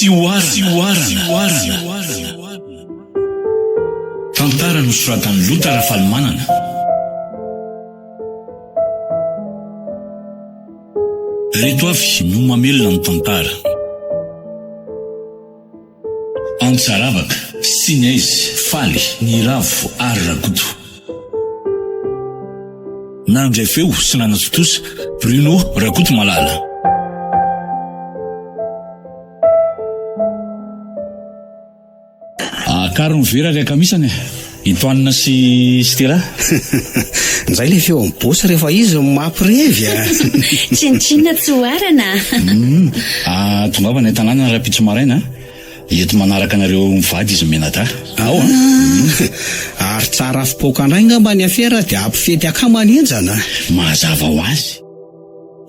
Tsy oharana. Tantara nosoratan'i Lota Rafalimanana. Ireto avy no mamelona ny tantara. Antsaravaka, Sinaizy, Faly, Niravo ary Rakoto. Nandray feo sy nanatontosa, Bruno Rakotomalala. Akaro ny vera ry akamisany e! Itoanina sy Stella. Njay le feon'i Boss rehefa izy no mampirevy a! Tsinontsinona tsy oharana a! Tongava any an-tanàna rahampitso maraina a! Eto manaraka anareo mivady izy mianadahy. Ao a! Ary tsara fipoaka indray ngamba ny afera dia ampifety akama ny henjana. Mazava ho azy.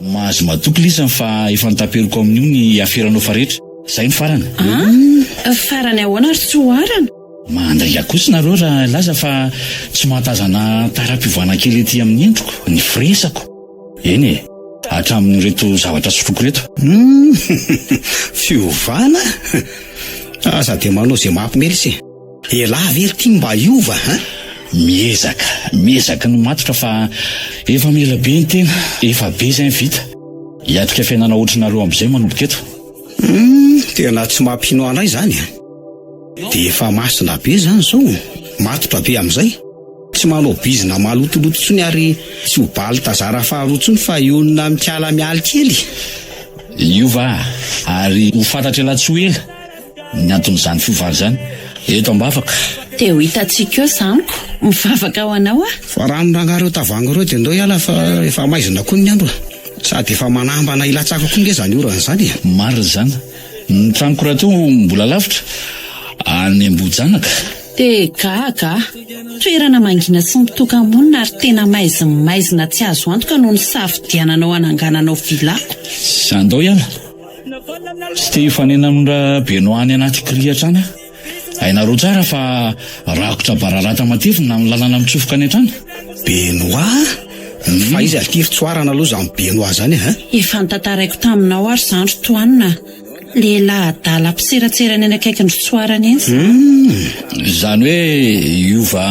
Mahazo matoky lisany fa efa notaperiko amin'io ny aferanao fa rehetra. Izay no farany. An! Farany ahoana ry tsy oharana? Mandainga kosa nareo raha hilaza fa tsy mahatazana tara-piovana kely ety amin'ny endriko, ny firesako. Eny e, hatramin'ireto zavatra sotroiko ireto. Humm! Fiovana? Aza dia manao izay mampimely se. Elah ve ry ty mba hiova an? Miezaka, miezaka ny matotra fa efa mila be ny tena, efa be izay ny vita. Hiatrika fiainana ohatrinareo amin'izay manomboka eto. Humm, tena tsy mampino anay izany an! Dia efa masina be izany izao, matotra be amin'izay. Tsy manao bizina malotoloto intsony ary tsy ho Baltazara faharoa intsony fa hionona mikala mialy kely. Hiova ary ho fantatr'ialahy tsy ho ela. Ny anton'izany fiovana izany eto am-bavaka. Dia ho hitantsika eo izany ko. Mivavaka ho anao aho. Fa rano rangahy ireo tavoahangy ireo dia ndao hiala fa efa maizina koa ny andro a. Sady efa manambana hilatsaka koa nge izany orana izany e. Marina izany. Ny tranoko rahateo mbola lavitra, any Ambohijanaka. Dia gaga aho. Toerana mangina sy mitoka-monina ary tena maizimaizina tsy azo antoka no nisafidiananao hanangananao villa-ko. Andao hiala. Tsy te hifanena amin-dra Benoit any anaty cri hatrany aho. Hainareo tsara fa rakotra bararata matevina ny lalana mitsofoka any an-trano. Benoit? Fa iza ity ry tsoarana aloha izany Benoit izany a? Efa notantaraiko taminao ary izany ry Toanina a! Lehilahy adala mpiseratsera any akaikin'ny ry Tsoarana eny izany. Izany hoe hiova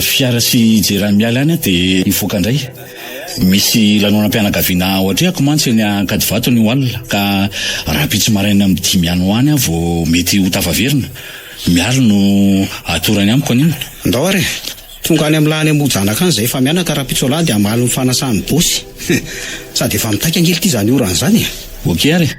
fiara sy hijery an'i Mialy any aho dia hivoaka indray. Misy lanonam-pianakaviana ao atrehako mantsy eny Ankadivato anio alina ka rahampitso maraina amin'ny dimy any ho any aho vao mety ho tafaverina. Mialy no hatorany amiko anio. Ndao ary e! Tonga any amin'lah any Ambohijanaka any izay efa mianaka rahampitso alahady hamaly ny fanasan'ny bosy. Sady efa mitaika ange ity izany orana izany e! Ok ary e!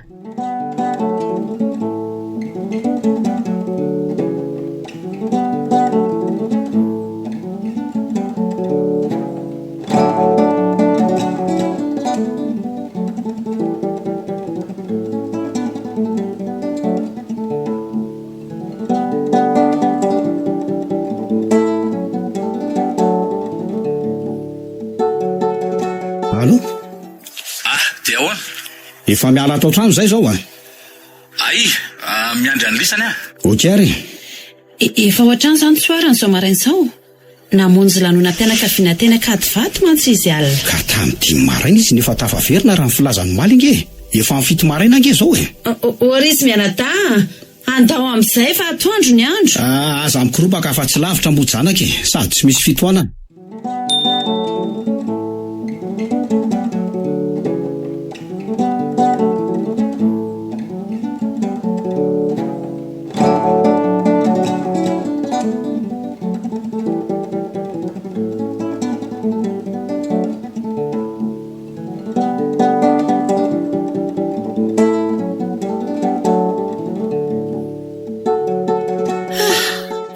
Allô? Ah, dia ahoana? Efa miala ato an-trano izay izao a! Ay, miandry an'i lisany aho. Ok ary e. Efa ao an-trano izany Tsoarany izao maraina izao? Namonjy lanonam-pianakaviana teny Ankadivato mantsy izy alina. Ka tamin'ny dimy maraina izy no efa tafaverina raha ny filazany omaly ange e! Efa amin'ny fito maraina ange izao e! O ry izy mianadahy a! Andao amin'izay fa atoandro ny andro. Aza mikoropaka fa tsy lavitra Ambohijanaka e! Sady tsy misy fitohanana.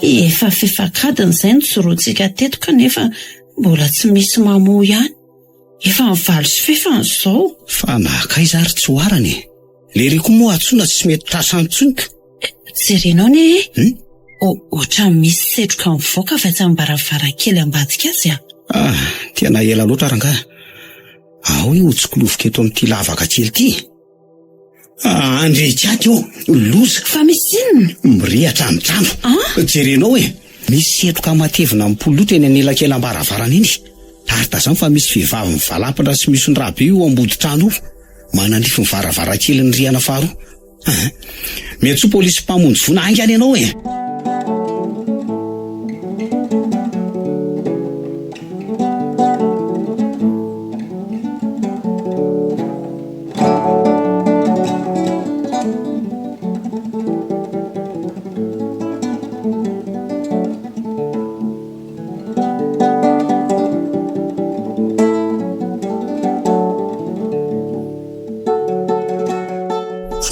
Efa fefak'adiny izay nijoroantsika teto kanefa mbola tsy misy mamoha ihany. Efa ny valo sy fefany izao. Fa nankaiza ary tsy oharana e? Lery koa moa antsoina tsy mety tratra intsony ka. Jerenao anie e! Hmm? Ohatran'ny misy setroka mivoaka avy atsy am-baravarankely ambadika azy a! Ah, tena ela loatra rangahy. Ao io tsikilovika eto amin'ity lavaka kely ity. Ah, andrehikiaky ô, loza. Fa misy inona? Mirehatra ny trano. Ah? Jerenao e, misy setroka matevina mipololotra eny anelakelam-baravarana eny. Ary tazano fa misy vehivavy mivalampatra sy misy ra be io ambody trano io. Manandrify ny varavarankely ny rihana faharoa. Aa! Miantsoa polisy mpamonjy voina haingana ianao e!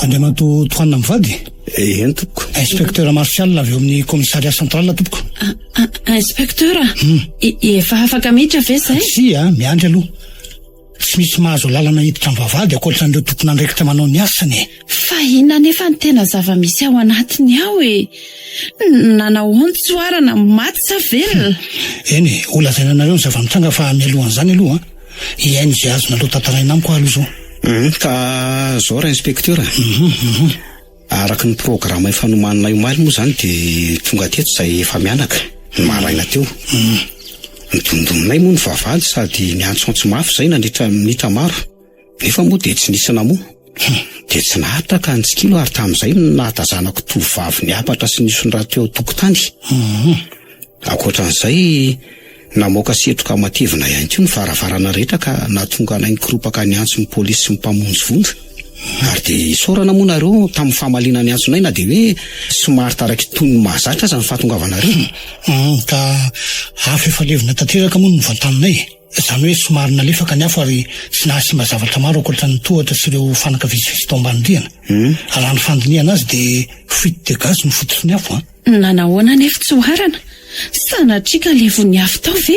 Andriamatoa Tohanina mivady? Eny tompoko. Inspecteur Martial avy eo amin'ny commissariat central tompoko. Inspecteur, efa afaka miditra ve izay? Tsia, miandry aloha. Tsy misy mahazo alalana hiditra amin'ny vavahady ankoatra an'ireo tompon'andraikitra manao ny asany e! Fa inona anefa no tena zava-misy ao anatiny ao e? Nanahoana tsoarana, maty sa velona? Eny e, ho lazaina anareo ny zava-mitranga fa mialohan'izany aloha an, hihaino izay azonareo tantaraina amiko aho aloha izao. Hum, ka izao ra-inspecteur a! Araka ny programa efa nomaninay omaly moa izany dia tonga teto izahay efa-mianaka, ny maraina teo. Nodondominay moa ny vavahady sady niantsoantso mafy izahay nandritra ny minitra maro, nefa moa dia tsy nisy namoha. Dia tsy naharitra ka nitsikilo ary tamin'izay no nahatazanako tovovavy niampatra sy nisondra teo an-tokotany. Ankoatra an'izay, namoaka setroka matevina ihany koa ny varavarana rehetra ka nahatonga anay nikoropaka niantso ny polisy sy ny mpamonjy voina. Ary dia isaorana moa nareo tamin'ny famaliana ny antsonay na dia hoe somary taraiky toy ny mahazatra aza ny fahatongavanareo. Hum, ka afo efa levona tanteraka moa no novantaninay e. Izany hoe somary nalefaka ny afo ary tsy nahasimba zavatra maro ankoatra ny tohatra sy ireo fanaka vitsivitsy tao ambany rihana. Raha ny fandinihana azy dia fuite de gaz no fototry ny afo an. Nanahoana anefa tsy oharana? Sanatria ka levon'ny afo tao ve?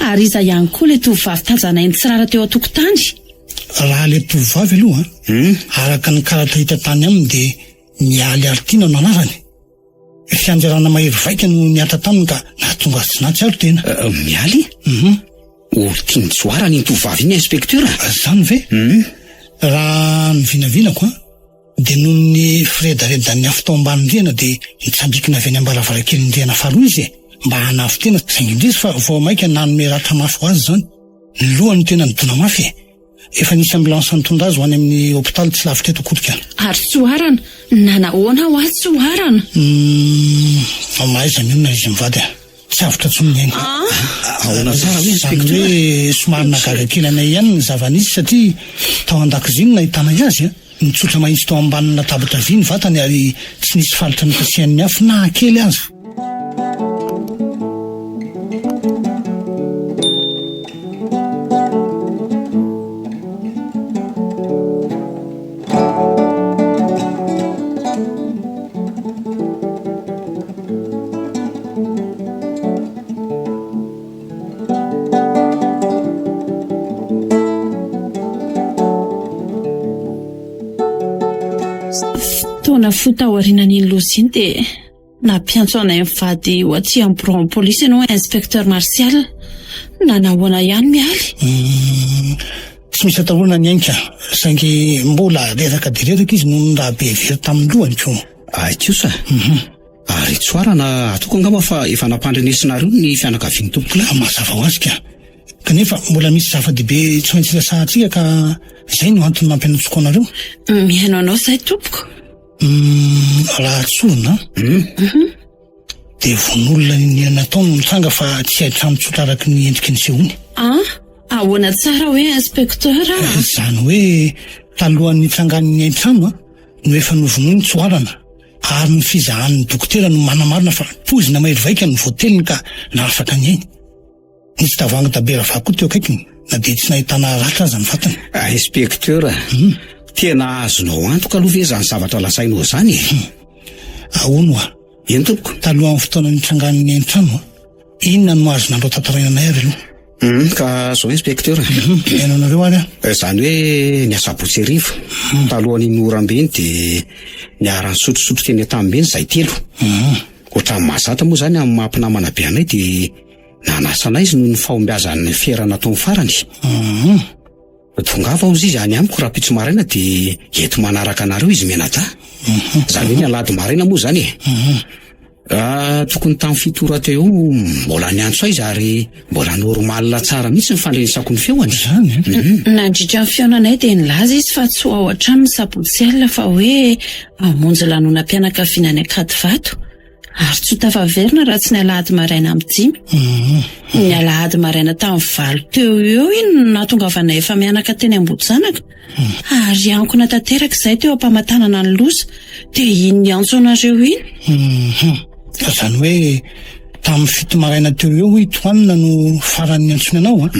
Ary iza ihany koa ilay tovovavy tazanay nitsirara teo an-tokotany? Raha ilay tovovavy aloha an, araka ny karatra hita tany aminy dia Mialy Artiana no anarany. Fianjerana mahery vaika no nihatra taminy ka nahatonga azy tsy nahatsiaro tena. Mialy? Hum. Olon-tian'i Joarana iny tovovavy iny Inspecteur a! Izany ve? Raha ny vinavinako an, Dia noho ny firedaredan'ny afo tao ambany rihana dia nitsambikina avy eny am-baravarankelin'ny rihana faharoa izy e, mba hanavo-tena, saingy indrisy fa vao mainka nanome ratra mafy ho azy izany. Ny lohany no tena nidona mafy e. Efa nisy ambulance nitondra azy ho any amin'ny hopitaly tsy lavitra eto akory ka. Ary tsy oharana? Nanahoana hoa tsy oharana? Humm, mahaiza mionona izy mivady a. Tsy avotra intsony ny ainy. Ahoana tsara hoe Izany hoe somary nahagaga kely anay ihany ny zava-nisy satria tao an-dakozia no nahitana azy. Nitsotra mahitsy tao ambanin'ny latabatra vy ny vatany ary tsy nisy faritra nokasihan'ny afo na kely aza. Fotoana fohy taorianan'iny loza iny dia nampiantso anay mivady ho aty amin'ny biraon'ny polisy ianao Inspecteur Martial. Nanahoana ihany Mialy? Hmm, tsy misy atahorana ny ainy ka, saingy mbola reraka dia reraka izy noho ny raha be very tamin'ny lohany ko. Ay kosa. Ary tsoarana ataoko angamba fa efa nampandrenesinareo ny fianakavian'ny tompokolahy. Mazava ho azy ka. Kanefa mbola misy zava-dehibe tsy maintsy resahantsika ka izay no antony nampianatsiko anareo. Mihaino anao izahay tompoko. Hum, raha tsorina an, dia vono'olona niniana natao no nitranga fa tsy hay trano tsotra araka ny endriky nisehoany. An? Ahoana tsara hoe inspecteur a? Izany hoe talohan'ny nitrangan'ny hain-trano an, no efa novonoiny tsoarana. Ary ny fizahan'ny dokotera no manamarina fa poizina mahery vaika no voateliny ka nahafaka ny ainy. Nisy tavoahangy tabera vaky koa teo akaikiny na dia tsy nahitana ratra aza ny vatany. Inspecteur, tena azonao antoka aloha ve izany zavatra lazainao izany e? Ahoana hoa? Eny tompoko. Talohan'ny fotoana nitrangan'ny hain-trano, inona no azonareo tantaraina anay ary aloha? Hum, ka zao inspecteur. Hum, mihaino anareo ary aho. Eh, zany hoe ny asabotsy hariva, hmm. talohan'iny orambe iny dia niara-nisotrosotro teny an-tamimbe iny zahay telo. Hmm. Ohatran'ny mahazatra moa zany amin'ny maha mpinamana be anay dia nanasa anay izy noho ny fahombiazan'ny fiera nataony farany. Hmm. Tongava hozy izy any amiko rahampitso maraina dia eto manaraka anareo izy mianadahy. Zany hoe ny alahady maraina moa zany e. Ah, tokony tamin'ny fito ora teo eo mbola niantso aiza ary mbola normal tsara mihitsy ny fandrenesako ny feony. Izany eh? Mhm. Nandritra ny fihaonanay dia nilaza izy fa tsy ho ao an-trano ny sabotsy alina fa hoe hamonjy lanonam-pianakaviana any Ankadivato ary tsy ho tafaverina raha tsy ny alahady maraina amin'ny dimy. Mhm. Ny alahady maraina tamin'ny valo teo ho eo iny no nahatongavanay efa mianaka teny Ambohijanaka. Ary ankona tanteraka izahay teo am-pamatanana ny loza, dia iny niantso anareo iny. Hum, izany hoe tamin'ny fito maraina teo eo hoy Toanina no farany niantsoany anao an?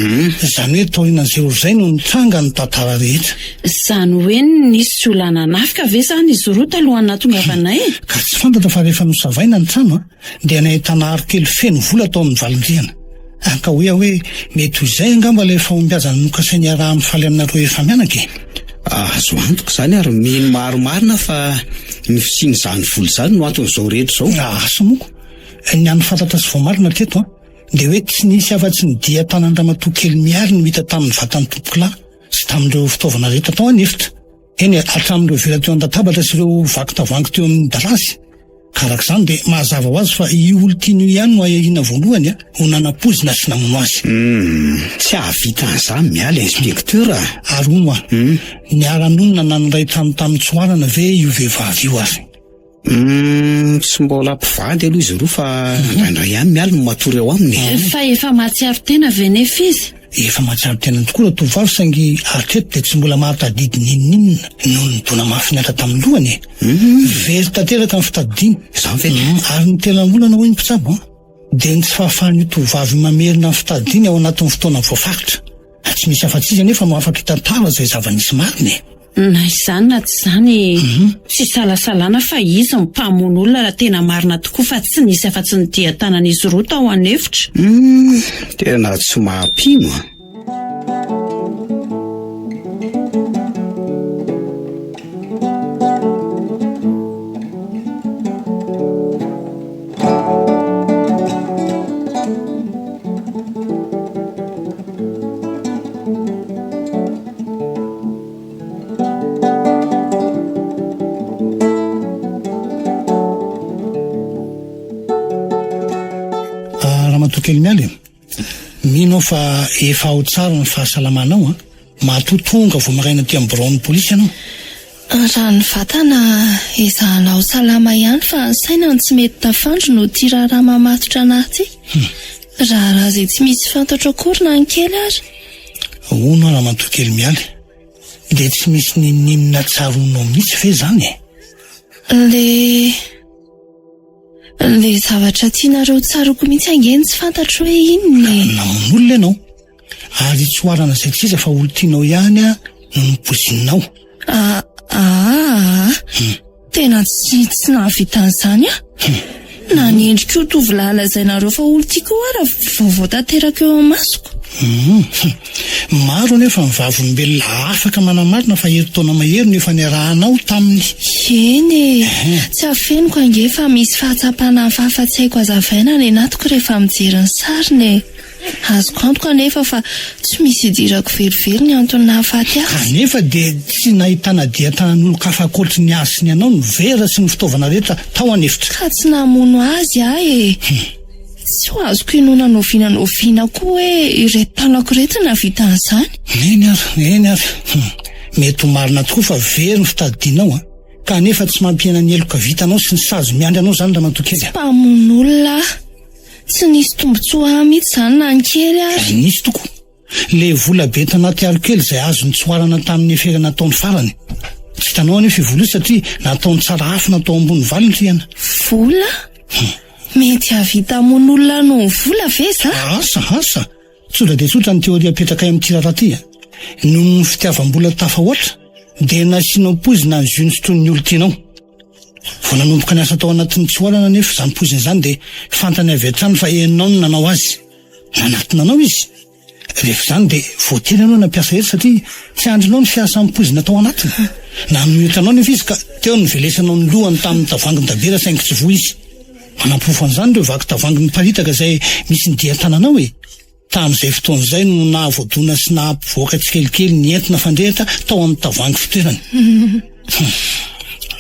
Izany hoe taorianan'izay ora izay no nitranga ny tantara rehetra. Izany hoe nisy jiolahy nanafika ve izany izy roa talohan'ny nahatongavanay e? Ka tsy fantatra fa rehefa nosavaina ny trano an, dia nahitana aro kely feno vola tao amin'ny valin-drihana. Ka hoy aho hoe mety ho izay angamba ilay fahombiazana nokasainy hiaraha-mifaly aminareo efa-mianaka e! Azo antoka izany ary mino marimarina aho fa ny fisian'izany vola izany no anton'izao rehetra izao. Asa moa ko! Ny hany fantatra sy voamarina hatreto an, dia hoe tsy nisy afa-tsy ny dian-tanan-dramatoa kely Mialy no hita tamin'ny vatan'ny tompokolahy sy tamin'ireo fitaovana rehetra tao an'efitra. Eny e, hatramin'ireo vera teo an-databatra sy ireo vaky tavoahangy teo amin'ny dalasy. Ka araka izany dia mazava ho azy fa io olon-tiana io ihany no ahiahiana voalohany ho nanapoizina sy namono azy. Humm, tsy hahavita an'izany mialy inspecteur a! Ary hono hoa, niara-nonina na niray trano tamin'i Tsoarana ve io vehivavy io ary? Humm, tsy mbola mpivady aloha izy roa fa indraindray ihany mialy no matory ao aminy e. Fa efa mahatsiaro tena ve nefa izy? Efa mahatsiaro tena tokoa ratovovavy saingy hatreto dia tsy mbola mahatadidy n'inon'inona noho ny dona mafy nihatra tamin'ny lohany e. Very tanteraka ny fitadidiany. Izany ve? Ary ny tena olana hoy ny mpitsabo an, dia ny tsy fahafahan'io tovovavy io mamerina ny fitadidiany ao anatin'ny fotoana voafaritra. Tsy misy afa-tsy izy anefa no afaka hitantara izay zava-nisy marina e. Na izany na tsy izany, tsy isalasalana fa izy no mpamono olona raha tena marina tokoa fa tsy nisy afa-tsy ny dian-tanan'izy roa tao an'efitra. Humm, tena tsy mampino an! Ah, Ramatoa kely mialy, mino aho fa efa ao tsara ny fahasalamanao an. Matoa tonga vao maraina aty amin'ny biraon'ny polisy ianao. Raha ny vatana ezahana ho salama ihany fa ny saina no tsy mety tafandry noho ity raharaha mamatotra an'ahy ity. Raharaha izay tsy misy fantatro akory na ny kely ary. Hono aho ramatoa kely Mialy, dia tsy misy n'inon'inona tsaroanao mihitsy ve izany e? Le. Le zavatra tianareo tsaroako mihitsy ange no tsy fantatro hoe inona e. Namono olona ianao. Ary tsy oharana izay tsy iza fa olon-tianao ihany no nopoizininao. Aa, aa, tena tsy tsy nahavita an'izany aho. Na ny endrik'io tovolahy lazainareo fa olon-tiako io ara vaovao tanteraka eo imasoko. Hum, maro anefa ny vavolombelona afaka manamarina fa herintaona mahery no efa niarahanao taminy. Eny e, tsy afeniko ange fa misy fahatsapana hafahafa tsy haiko hazavaina any anatiko rehefa mijery ny sariny e. Azoko antoka anefa fa tsy misy idirako velively ny antony nahafaty azy. Kanefa dia tsy nahitana dian-tanan'olon-kafa ankoatry ny azy sy ny anao ny vera sy ny fitaovana rehetra tao an'efitra. Ka tsy namono azy aho e! Tsy ho azoko inoana n'oviana n'oviana koa hoe ireto tanako ireto no nahavita an'izany. Eny ary, eny ary. Mety ho marina tokoa fa very ny fitadidianao an! Kanefa tsy mampihena ny heloka vitanao sy ny sazy miandry anao izany ramatoa kely a! Tsy mpamono olona aho. Tsy nisy tombotsoa ahy mihitsy izany na ny kely ary. Nisy tokoa. Ilay vola be tanaty alokely izay azo nitsoarana tamin'ny afera nataony farany. Tsy hitanao anefa io vola io satria nataony tsara afo natao ambony valy ny rihana. Vola? Mety hahavita hamono olona noho ny vola ve za? Asa, asa. Tsotra dia tsotra ny teoria apetrakay amin'ity raharaha ity a. Noho ny fitiavam-bola tafahoatra dia nasianao poizina ny jus nosotroin'ny olon-tianao. Vao nanomboka niasa tao anatin'ny tsoalana anefa izany poizina izany dia fantany avy hatrany fa ianao no nanao azy. Nanatona anao izy. Rehefa izany dia voatery ianao nampiasa hery satria tsy andrinao ny fiasan'ny poizina tao anatiny. Nanohitra anao anefa izy ka teo no nivelesanao ny lohany tamin'ny tavoahangin-dabera saingy tsy voa izy. Manaporofo an'izany ireo vaky tavoahangy miparitaka izay misy ny dian-tananao e! Tamin'izay fotoana izay no nahavoadona sy nahampivoaka tsikelikely ny entona fandrehitra tao amin'ny tavoahangy fitoerany.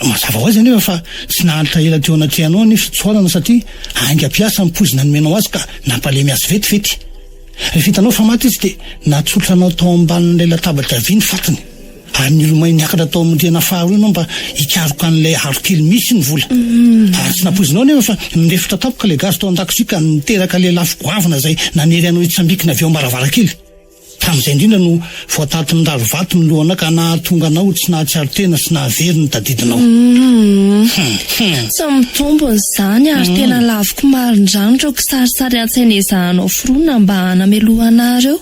Mazava ho azy anefa fa tsy naharitra ela teo anatrehanao ny fitsoarana satria haingam-piasa ny poizina nomenao azy ka nampalemy azy vetivety. Rehefa hitanao fa maty izy dia natsotranao tao ambanin'ilay latabatra vy ny fatiny. Ary nilomay niakatra tao amin'ny rihana faharoa ianao mba hikaroka an'ilay harokely misy ny vola. Ary tsy nampoizinao anefa fa nirefotra tampoka ilay gaz tao an-dakozia ka niteraka lelafo goavana izay nanery anao hitsambikina avy eo am-baravarankely. Tamin'izay indrindra no voatatin'ny rarivato ny lohanao ka nahatonga anao tsy nahatsiaro tena sy nahavery ny tadidinao. Tsy mitombina izany ary tena laviko marin-drano ireo kisarisary an-tsaina ezahanao foronina mba hanamelohana ahy ireo.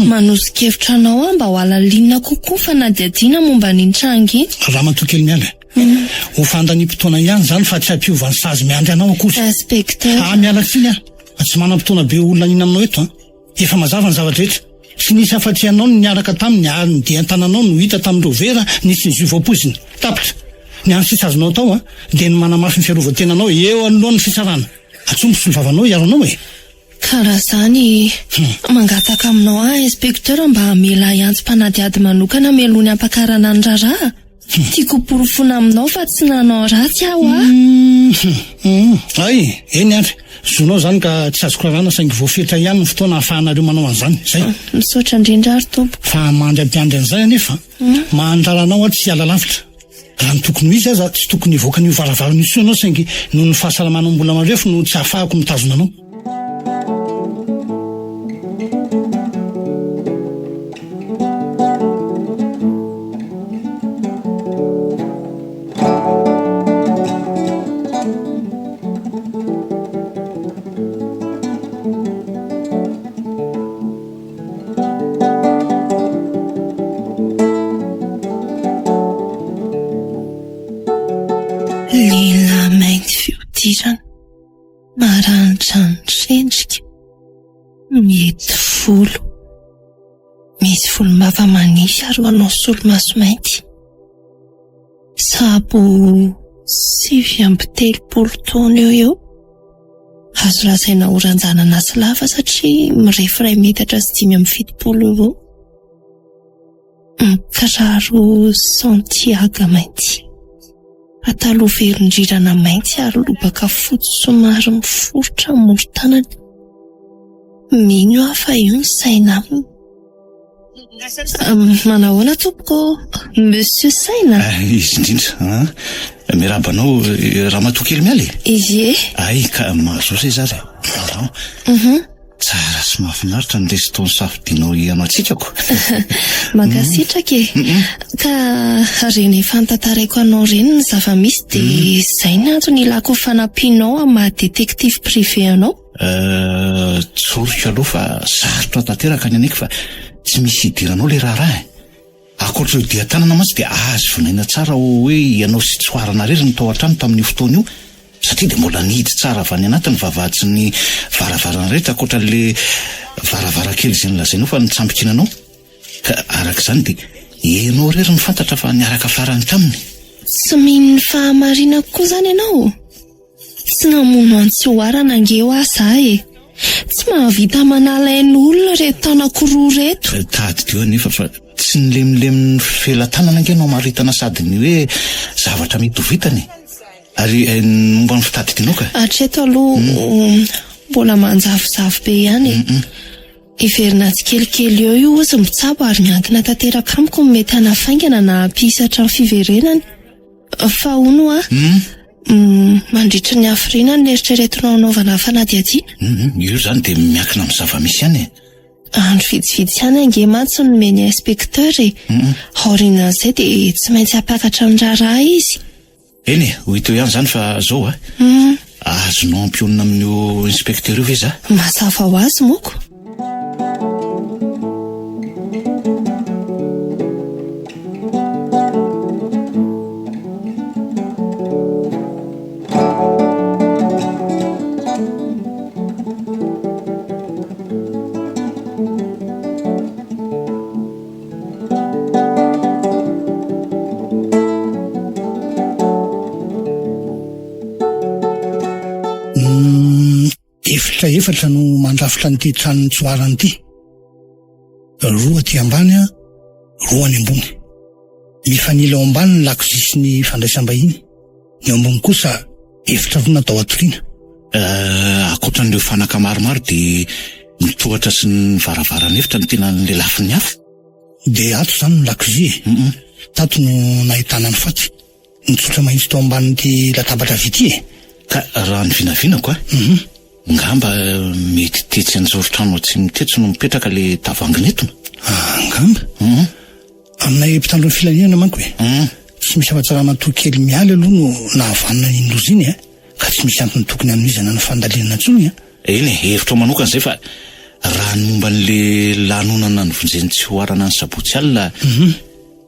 Manoso-kevitra anao aho mba ho halalinina kokoa ny fanadihadiana momba an'iny tranga iny. Ramatoa kely miala e. Ho fandaniam-potoana ihany izany fa tsy hampiova ny sazy miandry anao akory. Inspecteur. Ah, miala tsiny aho. Tsy manam-potoana be ho laniana aminao eto an. Efa mazava ny zava-drehetra. Tsy nisy afa-tsy ianao no niaraka taminy ary ny dian-tananao no hita tamin'ireo vera nisy ny jus voapoizina. Tapitra. Ny hany sisa azonao atao dia ny manamafy ny fiarovan-tenanao eo anoloan'ny fitsarana. Antsoy ny mpisolovavanao hiaro anao e! Ka raha izany, mangataka aminao aho Inspecteur mba hamela ahy hiantso mpanadihady manokana mialoha ny hampakarana ny raharaha. Tiako ho porofoina aminao fa tsy nanao ratsy aho a! Hum, hay, eny ary. Zonao izany ka tsy azoko raràna saingy voafetra ihany ny fotoana ahafahanareo manao an'izany. Izay. Misaotra indrindra ary tompoko. Fa mandra-piandry an'izay anefa, mandrara anao aho tsy hiala lavitra. Raha ny tokony ho izy aza, tsy tokony hivoaka an'io varavarana io intsony ianao saingy noho ny fahasalamanao mbola marefo no tsy ahafahako mitazona anao. Lehilahy mainty fihodirana. Maranidranitra endrika, mihety volo, misy volombava manify ary manao solomaso mainty. Sahabo 39 taona eo eo. Azo lazaina ho ranjanana sy lava satria mirefy iray metatra sy 75 eo eo. Mikiraro Santiago mainty, pataloha velondrirana mainty ary lobaka fotsy somary miforitra ny moron-tanany. Mino aho fa io ny saina aminy. Manahoana tompoko ô? Monsieur Saina? Ah, izy indrindra an! Miarahaba anao ramatoa kely miala e! Ie. Ay ka mahazoa se za re. Tsara sy mahafinaritra ny resto nosafidianao hihaino antsika ko. Mankasitraka e. Ka reny efa notantaraiko anao ireny ny zava-misy dia izay ny antony ilako ny fanampianao amin'ny maha détective privé anao. Euh, tsoriko aloha fa sarotra tanteraka ny anaiky fa tsy misy idiranao ilay raharaha e. Ankoatra io dian-tanana mantsy dia azo vonaina tsara hoe ianao sy Tsoarana irery no tao an-trano tamin'io fotoana io satria dia mbola nihidy tsara avy any anaty ny vavahady sy ny varavarana rehetra ankoatra an'ilay varavarankely izay nolazainao fa nitsambikinanao. Ka araka izany dia ianao irery no fantatra fa niaraka farany taminy. Tsy mino ny fahamarinako koa izany ianao? Tsy namono an'i Tsoarana ange hoa za e! Tsy mahavita manala ain'olona ireto tanako roa ireto. Tadidio anefa fa tsy ny lemilemin'ny felatanana ange no amaritana sady ny hoe zavatra mety ho vitany e! Ary ny momba ny fitadidianao ka? Hatreto aloha mbola manjavozavo be ihany e! Hiverina tsikelikely eo io hozy ny mpitsabo ary miankina tanteraka amiko ny mety hanafaingana na hampihisatra ny fiverenany. Fa hono hoa, mandritra ny hafiriana no eritreretinao hanaovana fanadihadiana? Io izany dia miankina amin'ny zava-misy ihany e. Andro vitsivitsy ihany ange mantsy no nomen'ny inspecteur e. Aorianan'izay dia tsy maintsy hampakatra ny raharaha izy. Eny e, ho hita eo ihany izany fa zao a, azonao ampionona amin'io inspecteur io ve za? Mazava ho azy moko. Efitra efatra no mandrafitra an'ity tranon'i Tsoarana ity. Roa aty ambany, roa any ambony. Mifanila ao ambany ny lakozia sy ny fandraisam-bahiny. Ny ao ambony kosa efitra roa natao hatoriana. Eh, ankoatran'ireo fanaka maromaro dia ny tohatra sy ny varavaran'ny efitra no tena lelafin'ny afo. Dia ato izany ny lakozia e. Tato no nahitana ny faty. Nitsotra mahitsy tao ambanin'ity latabatra vy ity e. Ka raha ny vinavinako a, ngamba mety tetsy an-joron-trano atsimo tetsy no mipetraka ilay tavoahangy nentina. Angamba. Aminay mpitandro ny filaminana manko e. Tsy misy afa-tsy ramatoa kely mialy aloha no nahavanona an'iny loza iny e, ka tsy misy antony tokony hanohizana ny fandalinana intsony a. Eny e, hevitrao manokana izay fa raha ny momba an'ilay lanonana novonjen'i Tsihoarana ny sabotsy alina,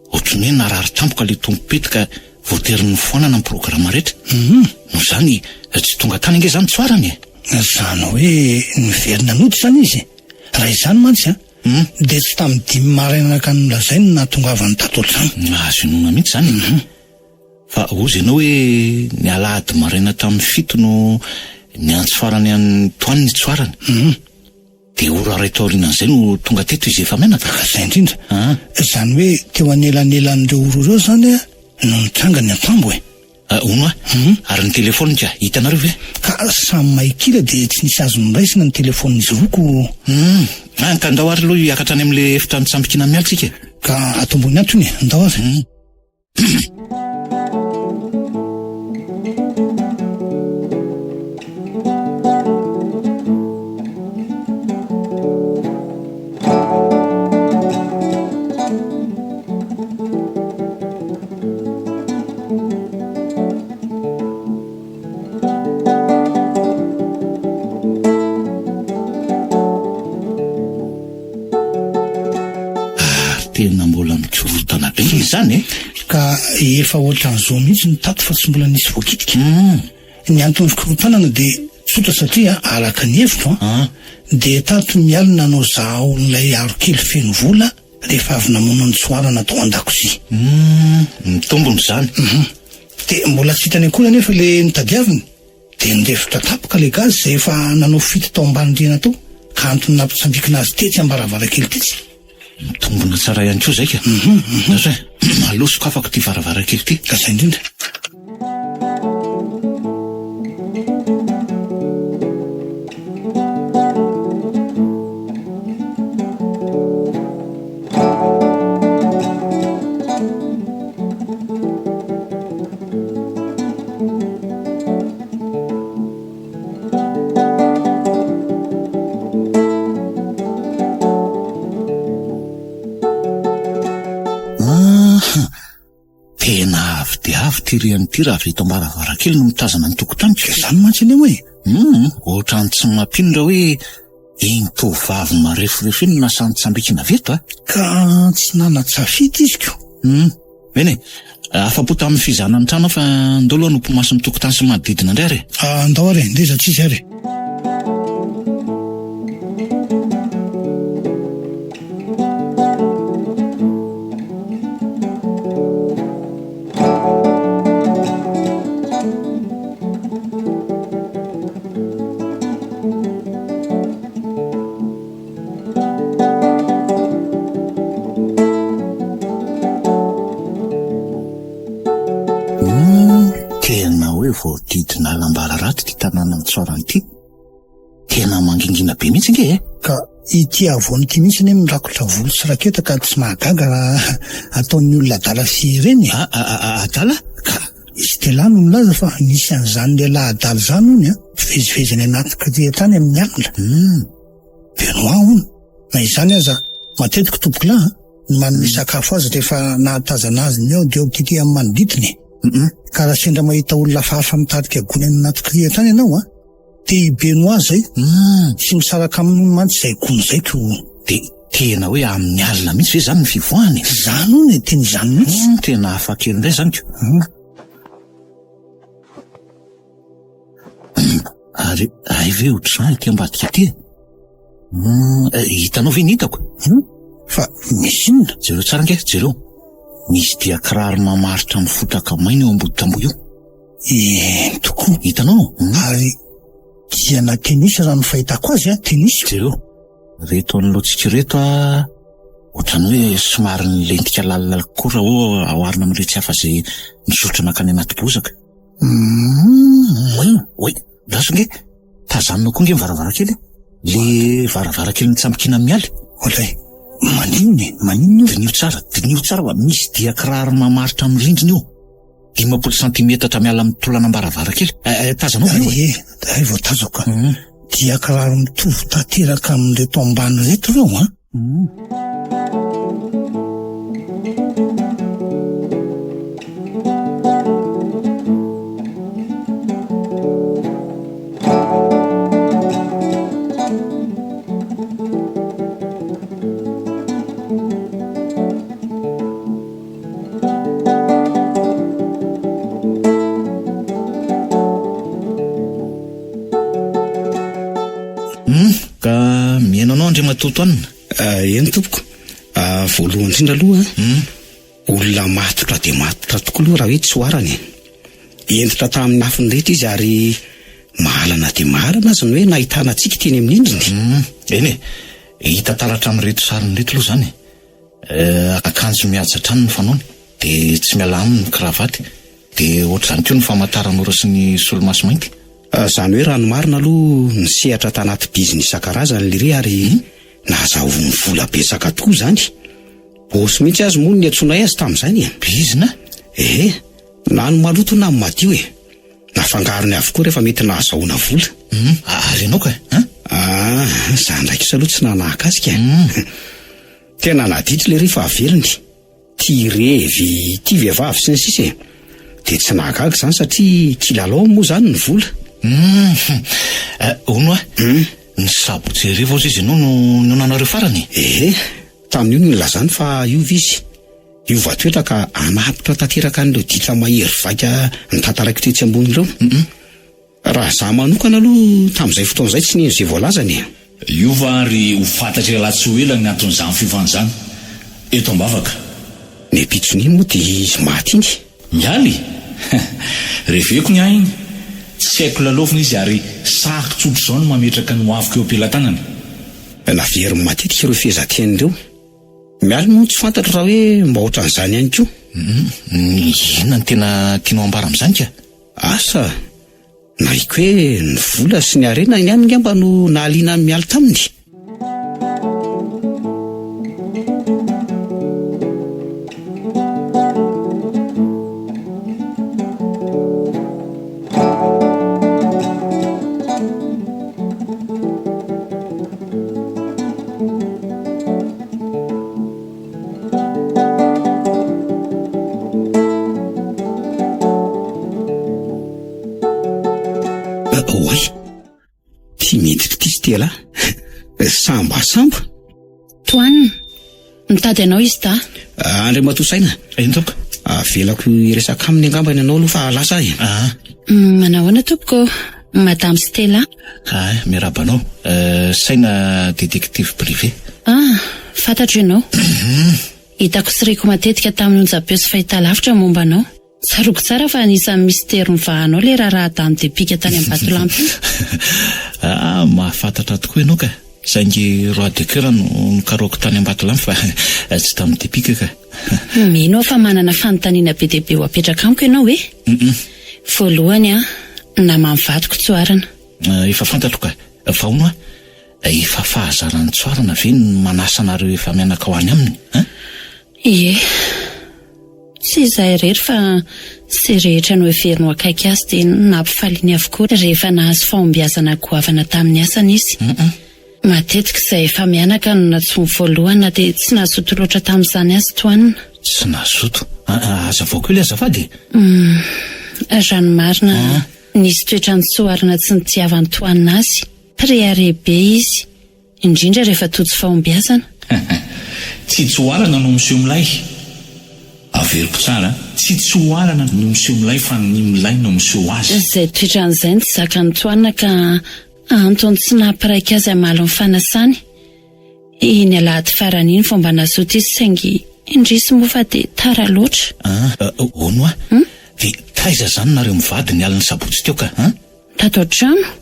Ohatran'ny hoe narary tampoka ilay tompom-pety ka voatery nofoanana ny programa rehetra. Noho izany, tsy tonga tany ange izany Tsoarany e! Izany hoe niverina nody izany izy? Raha izany mantsy an, dia tsy tamin'ny dimy maraina araka ny nolazainy no nahatongavany tato an-trano. Azo inoana mihitsy izany e! Fa hozy ianao hoe ny alahady maraina tamin'ny fito no niantso farany an'i Toany ny Tsoarany. Dia ora iray taorianan'izay no tonga teto izy efa-mianaka? Izay indrindra. Izany hoe teo anelanelan'ireo ora ireo izany no nitranga ny antambo e. Hono a, ary ny telefaoniny ka, hitanareo ve? Ka samy mahikila dia tsy nisy azo noraisina ny telefaonin'izy roa ko. Hum, ka ndao ary aloha hiakatra any amin'ilay efitra nitsambikina mialy tsika e. Ka atombohy ny antony e, ndao ary. Ary tena mbola mikorontana be izany e! Ka efa ohatran'izao mihitsy ny tato fa tsy mbola nisy voakitika. Ny anton'ny fikorontanana dia tsotra satria araka ny hevitro an, dia tato Mialy nanao zahaon'ilay aro kely feno vola rehefa avy namono ny tsoarana tao an-dakozia. Mitombina izany. Dia mbola tsy hitany akory anefa ilay notadiaviny. Dia nirefotra tampoka ilay gaz izay efa nanao fito tao ambany rihana tao ka antony nampitsambikina azy tetsy am-baravarankely tetsy. Mitombina tsara ihany koa izay ka. Asa e, aleo sokafako ity varavarankely ity. Ka izay indrindra. Tena avo dia avo ity rihana ity raha avy eto am-baravarankely no mitazana ny tokotaniko. Izany mantsy anie moa e! Hum, ohatran'ny tsy mampino raha hoe iny tovovavy mareforefo iny no nasain'i Tsambikina avy eto a! Ka tsy nanan-tsafidy izy ko! Hum, eny e! Afa-po tamin'ny fizahana ny trano aho fa ndao aloha hanopy maso ny tokotany sy ny manodidina indray ary e! Andao ary e! Ndeha iza tsisy ary e! Humm, tena hoe voahodidina alam-bararato ity tanànan'i Tsoarano ity. Tena mangingina be mihitsy ange e! Ka ity havoana ity mihitsy anie mirakotra volo sy raketa ka tsy mahagaga raha ataon'ny olona adala sy ireny e! Adala? Ka i Stella no nilaza fa nisy an'izany lehilahy adala izany hono a, mivezivezy any anaty kirihitra any amin'ny alina. Humm. Benoît hono, na izany aza, matetika tompokolahy a, no manome sakafo azy rehefa nahatazana azy ny ao dia ao tety amin'ny manodidina e. Ka raha sendra mahita olona hafahafa mitarika gony any anaty kirihitra any ianao a, dia i Benoît izay, tsy misaraka aminy hono mantsy izay gony izay ko. Dia tena hoe amin'ny alina mihitsy ve izany ny fivoahany e? Izany hono e, tena izany mihitsy. Tena hafa kely indray izany ko. Ary hay ve ohatr'izany ity ambadika ity e? Hum, hitanao ve ny hitako? Hum, fa misy inona? Jereo tsara ange, jereo. Misy dia kiraro mamaritra amin'ny fotaka maina eo ambody tamboho eo. Eny tokoa. Hitanao? Hum. Ary diana tenisy raha ny fahitako azy a, tenisy. Jereo, reto anoloantsika ireto a. Ohatran'ny hoe somary nilentika lalina kokoa raha oa oharina amin'iretsy hafa izay nizotra nankany anaty bozaka. Humm, oay, lasa nge, tazanina koa nge ny varavarankely e. Le varavarankely nitsambikina mialy. Oadray, maninona e, maninona io? Diniho tsara, diniho tsara fa misy dia kiraro mamaritra amin'ny rindrina io. 50 santimetatra miala amin'ny tolanam-baravarankely. Eh, eh, tazanao ve io e? Ie, hay vao tazako ka. Dia kiraro mitovy tanteraka amin'ireto ambany ireto ireo an. Hum, ka mihaino anao Andriamatoa Toanina. Ah, eny tompoko. Ah, voalohany indrindra aloha, Hum. olona matotra dia matotra tokoa aloha raha hoe tsy oharana e. Hentitra tamin'ny lafiny rehetra izy ary mahalana dia mahalana aza ny hoe nahitana antsika teny amin'ny endriny. Hum, eny e. Hita taratra amin'ireto sariny ireto aloha izany e. Akanjo mihaja hatrany ny fanaony, dia tsy miala aminy ny kravaty, dia ohatr'izany koa ny famantaranora sy ny solomaso mainty. Izany hoe raha ny marina aloha nisehatra tanaty bizina isan-karazany lery ary nahazahoany vola betsaka tokoa izany. Boss mihitsy azy moa no niantsoanay azy tamin'izany e. Bizina? Ehe, na ny maloto na ny madio e. Nafangarony avokoa rehefa mety nahazahoana vola. Hum, ary ianao ka, an? Ah, za indray kosa aloha tsy nanahaka azy ka. Tena naditra lery fa avelony. Tia revy, tia vehivavy sy ny sisa e. Dia tsy nahagaga izany satria kilalao moa izany ny vola. Hum, hono hoa, ny sabotsy hariva hozy izy ianao no nionanareo farany e? Ehe, tamin'io no nilazany fa hiova izy. Hiova toetra ka hanapitra tanteraka an'ireo ditra mahery vaika notantaraiko tetsy ambony ireo. Raha izaho manokana aloha tamin'izay fotoana izay tsy nino izay voalazany e. Hiova ary ho fantatr'ialahy tsy ho ela ny anton'izany fiovana izany. Eto am-bavaka. Ny ampitson'iny moa dia izy maty iny. Mialy? Reveko ny ahy iny. Tsy haiko lalaovina izy ary sahiko tsotr'izao ny mametraka ny hoaviko eo am-pelatanany. Naveriny matetika ireo fehezanteny ireo. Mialy moa tsy fantatro raha hoe mba ohatran'izany ihany koa. Inona no tena tianao ambara amin'izany ka? Asa, nahiko hoe ny vola sy ny harena ihany angamba no nahaliana an'i Mialy taminy. Oay! Ty miditra ity Stella. Sambasamba. Toanina, mitady anao izy da. Andriamatoa Saina. Eny tompoko. Avelako hiresaka aminy angamba ianao aloha fa lasa aho e. Ah. Manahoana tompoko, Madame Stella. Ah, miarahaba anao. Saina détective privé. Ah, fantatro ianao. Hitako sy reko matetika tamin'ny onjam-peo sy fahitalavitra ny momba anao. Tsaroako tsara fa anisan'ny mistery nivahanao ilay raharaha Dame de Pique tany Ambatolampy iny. Ah, mahafantatra tokoa ianao ka. Saingy roi de coeur no nokarohiko tany Ambatolampy fa tsy Dame de Pique ka. Mino aho fa manana fanontaniana be dia be ho apetraka amiko ianao e! Voalohany an, naman'ny vadiko Tsoarana. Efa fantatro ka. Fa hono hoa, efa fahazaran'i Tsoarana ve ny manasa anareo efa mianaka ho any aminy an? Ie. Tsy izaho irery fa izay rehetra noheveriny ho akaiky azy dia nampifaliany avokoa rehefa nahazo fahombiazana goavana tamin'ny asany izy. Matetika izay efa mianaka no nantsoiny voalohany na dia tsy nazoto loatra tamin'izany aza Toanina. Tsy nazoto? Hazavao kely azafady e! Hum, raha ny marina, nisy toetra nitsoarina tsy nitiavan'i Toanina azy. Mpirehareha be izy, indrindra rehefa tojo fahombiazana. Tsy tsoarana no miseho milay. Averiko tsara, tsy tsoarana no miseho milay fa ny milay no miseho azy. Izay toetrany izay no tsy zakan'i Toanina ka Antony tsy nampiraika azy hamaly ny fanasany. Iny alahady farany iny vao mba nazoto izy saingy indrisy moa fa dia tara loatra. An, hono hoa, dia taiza izany nareo mivady ny alin'ny sabotsy teo ka, an? Tato an-trano.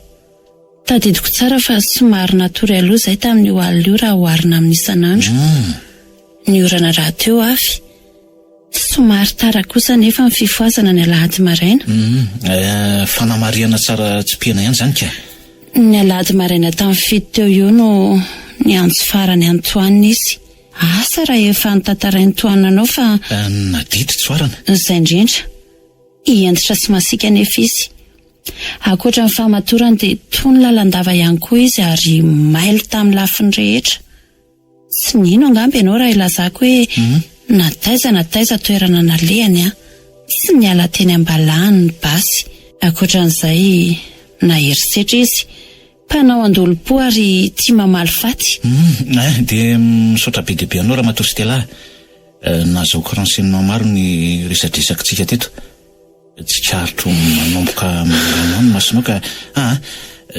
Tadidiko tsara fa somary natory aloha izahay tamin'io alina io raha oharina amin'ny isan'andro. Ny orana rahateo avy. Somary tara kosa anefa ny fifohazana ny alahady maraina. Hum, eh, fanamarihana tsara tsipihana ihany izany ka. Ny alahady maraina tamin'ny fito teo io no niantso farany an'i Toine izy. Asa raha efa notantarain'i Toine anao fa. Eh, naditra tsoarana. Izay indrindra. Hentitra sy masiaka anefa izy. Ankoatra ny fahamatorany dia tony lalandava ihany koa izy ary mailo tamin'ny lafiny rehetra. Tsy mino angamba ianao raha ilazako hoe na taiza na taiza toerana nalehany an, tsy niala teny am-balahany ny basy. Ankoatra an'izay, nahery setra izy. Mpanao an-dolompo ary tia mamaly faty. Hum, eh, dia misaotra be dia be anao Ramatoa Stella a. Nahazahoako renseignement maro ny resadresakitsika teto. Tsikaritro manomboka mangamanga ny masonao ka aa,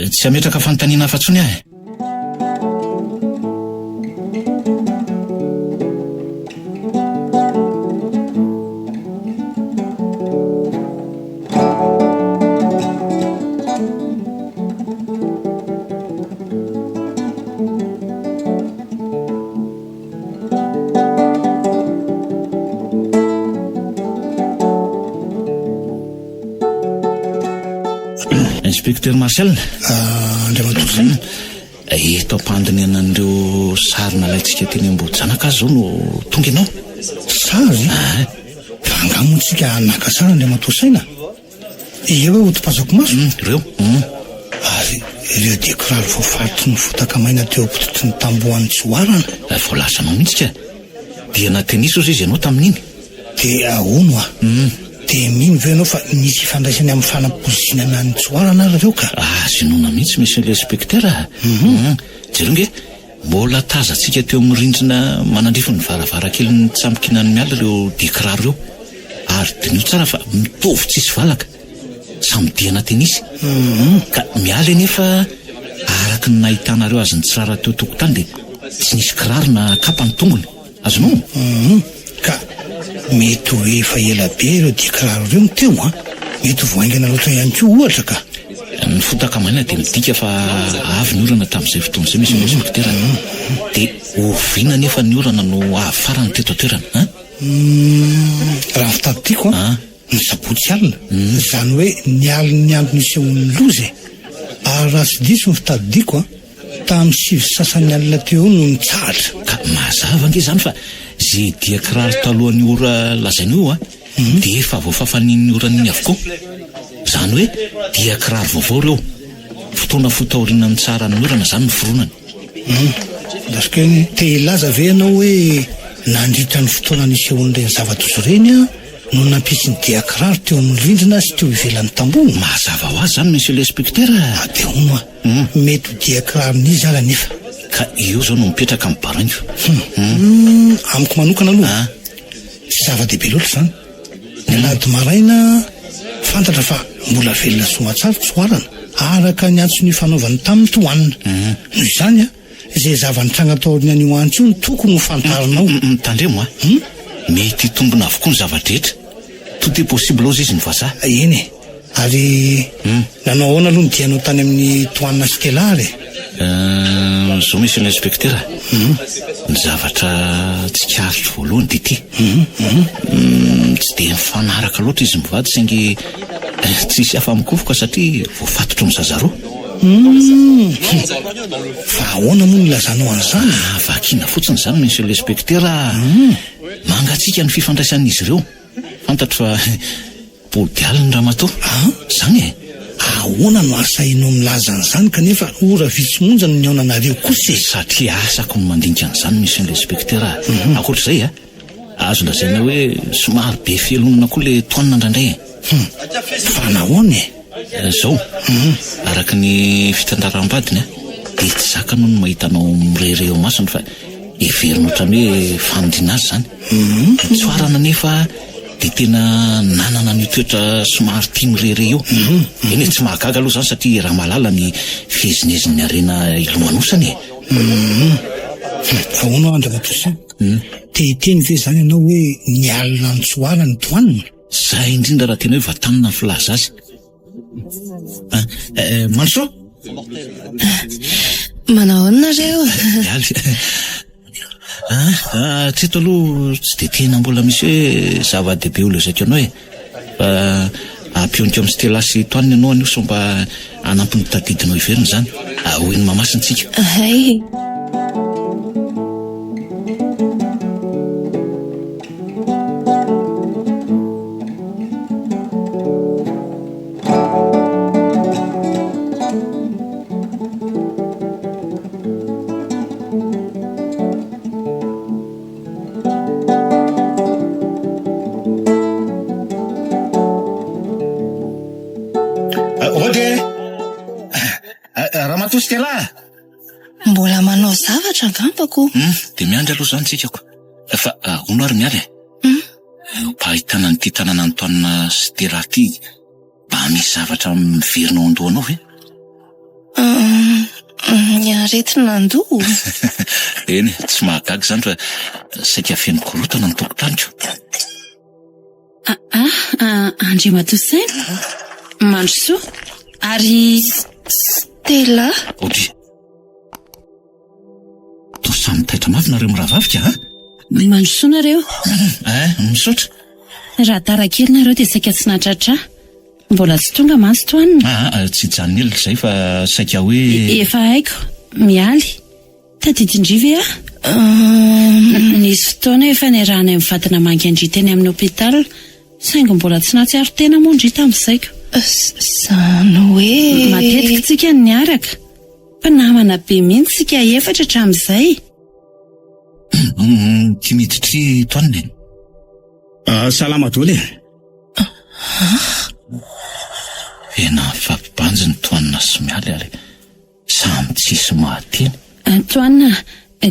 tsy hametraka fanontaniana hafa intsony aho e. Inspecteur Marcel. Ah, Andriamatoa Saina. Eto am-pandinihana an'ireo sary nalaintsika teny Ambohijanaka aho izao no tonga ianao. Sary? Ah. Fa angaha moa tsika naka sary Andriamatoa Saina? Ireo hoe hotopazako maso? Hum, ireo. Hum. Ary ireo dia kiraro voafaritry ny fotaka maina teo am-pototry ny tambohon'ny Tsoarana. Eh, voalazanao mihitsy ka. Dia na tennis ozy izy ianao tamin'iny? Dia ahoana oa? Hum. Dia mino ve ianao fa misy ifandraisany amin'ny fanapoizinana an'i Tsoarana ary ireo ka? Azo inoana mihitsy monsieur l'inspecteur a. Hum. Jereo nge, mbola tazantsika teo amin'ny rindrina manandrify ny varavarankelin'ny tsambikinan'i Mialy ireo dia kiraro ireo. Ary diniho tsara fa mitovy tsisy valaka. Samy diana tenisy. Ka Mialy anefa araka ny nahitanareo azy nitsirara teo tokotany dia tsy nisy kiraro na kapa ny tongony. Azonao? Hum. Ka mety ho efa ela be ireo dia kiraro ireo no teo an! Mety ho vao haingana loatra ihany koa ohatra ka. Ny fotaka maina dia midika fa avy ny orana tamin'izay fotoana izay monsieur l'inspecteur. Dia oviana anefa ny orana no avy farany teto an-toerana an? Humm, raha ny fitadidiako an, ny sabotsy alina, izany hoe ny alin'ny andro nisehoan'ny loza e! Ary raha tsy diso ny fitadidiako an, tamin'ny sivy sy sasany alina teo eo no nitsahatra. Ka mazava ange izany fa ze dia kiraro talohan'io ora lazaina io an, dia efa voafafan'iny orana iny avokoa. Izany hoe dia kiraro vaovao ireo. Fotoana fohy taorian'ny nitsaharan'ny orana izany ny fironany. Hum, Dasiko eny. Te hilaza ve ianao hoe nandritra ny fotoana nisehoan'ireny zava-doza ireny no nampisy ny dian-kiraro teo amin'ny rindrina sy teo ivelan'ny tamboho? Mazava ho azy izany Monsieur l'inspecteur a! Ah, dia hono a! Mety ho dian-kiraron'iza ary anefa? Ka io izao no mipetraka amin'ny baraingo. Hum, amiko manokana aloha, tsy zava-dehibe loatra izany. Ny alahady maraina, fantatra fa mbola velona soamantsara Tsoarana, araka ny antso nifanaovany taminy Tohanina. Noho izany, izay zava-nitranga taorian'io antso io no tokony ho fantarinao. Tandremo a! Mety hitombina avokoa ny zava-drehetra. Tout est possible hozy izy ny vazaha. Eny e! Ary nanao ahoana aloha ny dianao tany amin'i Tohanina sy Stella ary e? Izao monsieur l'inspecteur a! Ny zavatra tsikaritro voalohany dia ity. Tsy dia mifanaraka loatra izy mivady saingy tsisy afa-mikofoka satria voafatotry ny zaza roa. Fa ahoana moa no ilazanao an'izany? Ah, vakiana fotsiny izany monsieur l'inspecteur a! Mangatsiaka ny fifandraisan'izy ireo. Fantatro fa Body alina ramatoa. An? Zany e? Ahoana no ahasahinao milaza an'izany kanefa ora vitsy monja no nihaonanareo kosa e? Satria asako ny mandinika an'izany monsieur l'inspecteur a! Ankoatra izay a, azo lazaina hoe somary be fialonana koa le Toine indraindray e! Hum! Fa nahoana e? Izao, araka ny fitantaram-badiny a, dia tsy zakany hono ny mahita anao mirehareha eo imasony fa heveriny ohatran'ny hoe fanindriana azy izany. Tsoarana anefa dia tena nanana an'io toetra somary tia mirehareha io. Eny e, tsy mahagaga aloha izany satria Ramalala ny fihezinezin'ny harena ilomanosany e. Ahoana Andriamatoa Saint? Te hiteny ve izany ianao hoe nialona an'i Tsoara ny Toanina? Izay indrindra raha tena hoe vatanina ny filaza azy. Mandrosoa! Manao ahoana nareo? Mialy. Ah, hatreto aloha tsy dia tena mbola misy hoe zava-dehibe ho lazaiko anao e. Fa ampioniko amin'i Stella sy Toine ianao anio sao mba hanampy ny tadidinao hiverina izany. Ho eny Mahamasina tsika. Hay. Ody e! Ramatoa Stella! Mbola manao zavatra angamba ko. Hum, dia miandry aloha izany tsika ko. Fa hono ary mialy e? Hum. Mba ahitana an'ity tanàna Antoine Stella ity. Mba misy zavatra miverina ao an-dohanao ve? Ny aretina an-doha? Eny, tsy mahagaga izany fa saika feno korontana ny tokotaniko. Ah, ah, Andriamatoa Saina, mandrosoa. Ary Stella? Ody. Toa samy taitra mafy nareo mirahavavy ka a! Mandrosoa nareo. Eh, misaotra. Raha tara kely nareo dia saika tsy nahatratra ahy. Mbola tsy tonga mantsy toanina. Ah, ah, tsy hijanona ela izay fa saika hoe. Efa haiko. Mialy. Tadidin-dry ve aho? Nisy fotoana efa niarahanay mivady namangy an-dry teny amin'ny hôpital. Saingy mbola tsy nahatsiaro tena moa ndry tamin'izay ko. Izany hoe. Matetika tsika no niaraka. Mpinamana be mihitsy tsika efatra hatramin'izay. Ity miditra ity Toine e. Ah, salama daholo e. Tena mifampibanjina Toine sy Mialy ary samy tsisy mahateny. Toine,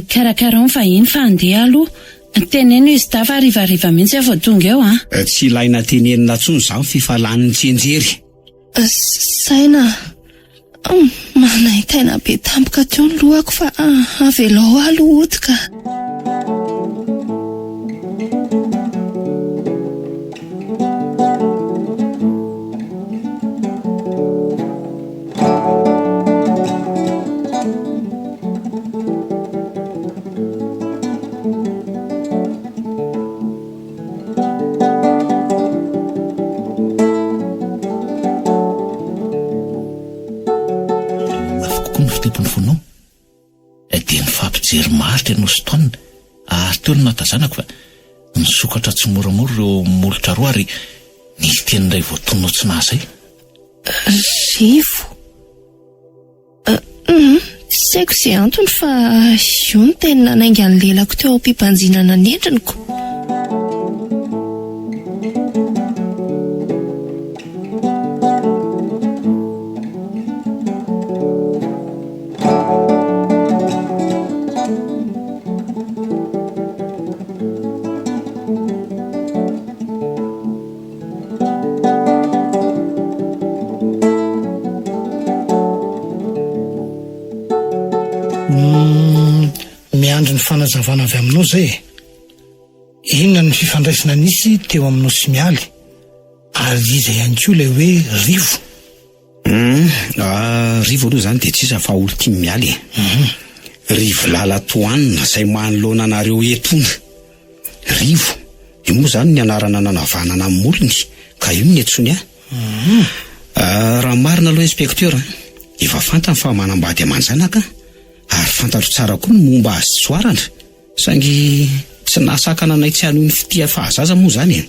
karakarao ny vahiny fa handeha aloha. Teneno izy dahy fa harivariva mihitsy aho vao tonga eo an. Tsy ilaina tenenina intsony izany fifalan'ny tsianjery. Saina a! Manaintaina be tampoka teo ny lohako fa avelao aho aloha hody ka. Mafy kokoa ny fitepon'ny fonao. Dia nifampijery maharitra ianao sy Tom, ary teo no nahatazanako fa nisokatra tsimoramora ireo molotra roa ary nisy teny iray voatononao tsy nahazay. Rivo. Humm, tsy haiko izay antony fa io no teny nanainga ny lelako teo am-pibanjinana ny endriny ko. Humm, miandry ny fanazavana avy aminao zay e. Inona ny fifandraisana nisy teo aminao sy Mialy? Ary iza ihany koa ilay hoe Rivo? Humm, ah, Rivo aloha izany dia tsy iza fa olon-tian'i Mialy e. Rivo Lala Tohanina izay manoloana anareo eto hono. Rivo, io moa izany ny anarana nanavanana ny molony ka io no niantsoany ahy. Ah, raha marina aloha inspecteur a, efa fantany fa manambady aman-janaka ary fantatro tsara koa ny momba azy tsy oharana, saingy tsy nahasakana anay tsy hanohy ny fitia fahazaza moa izany e.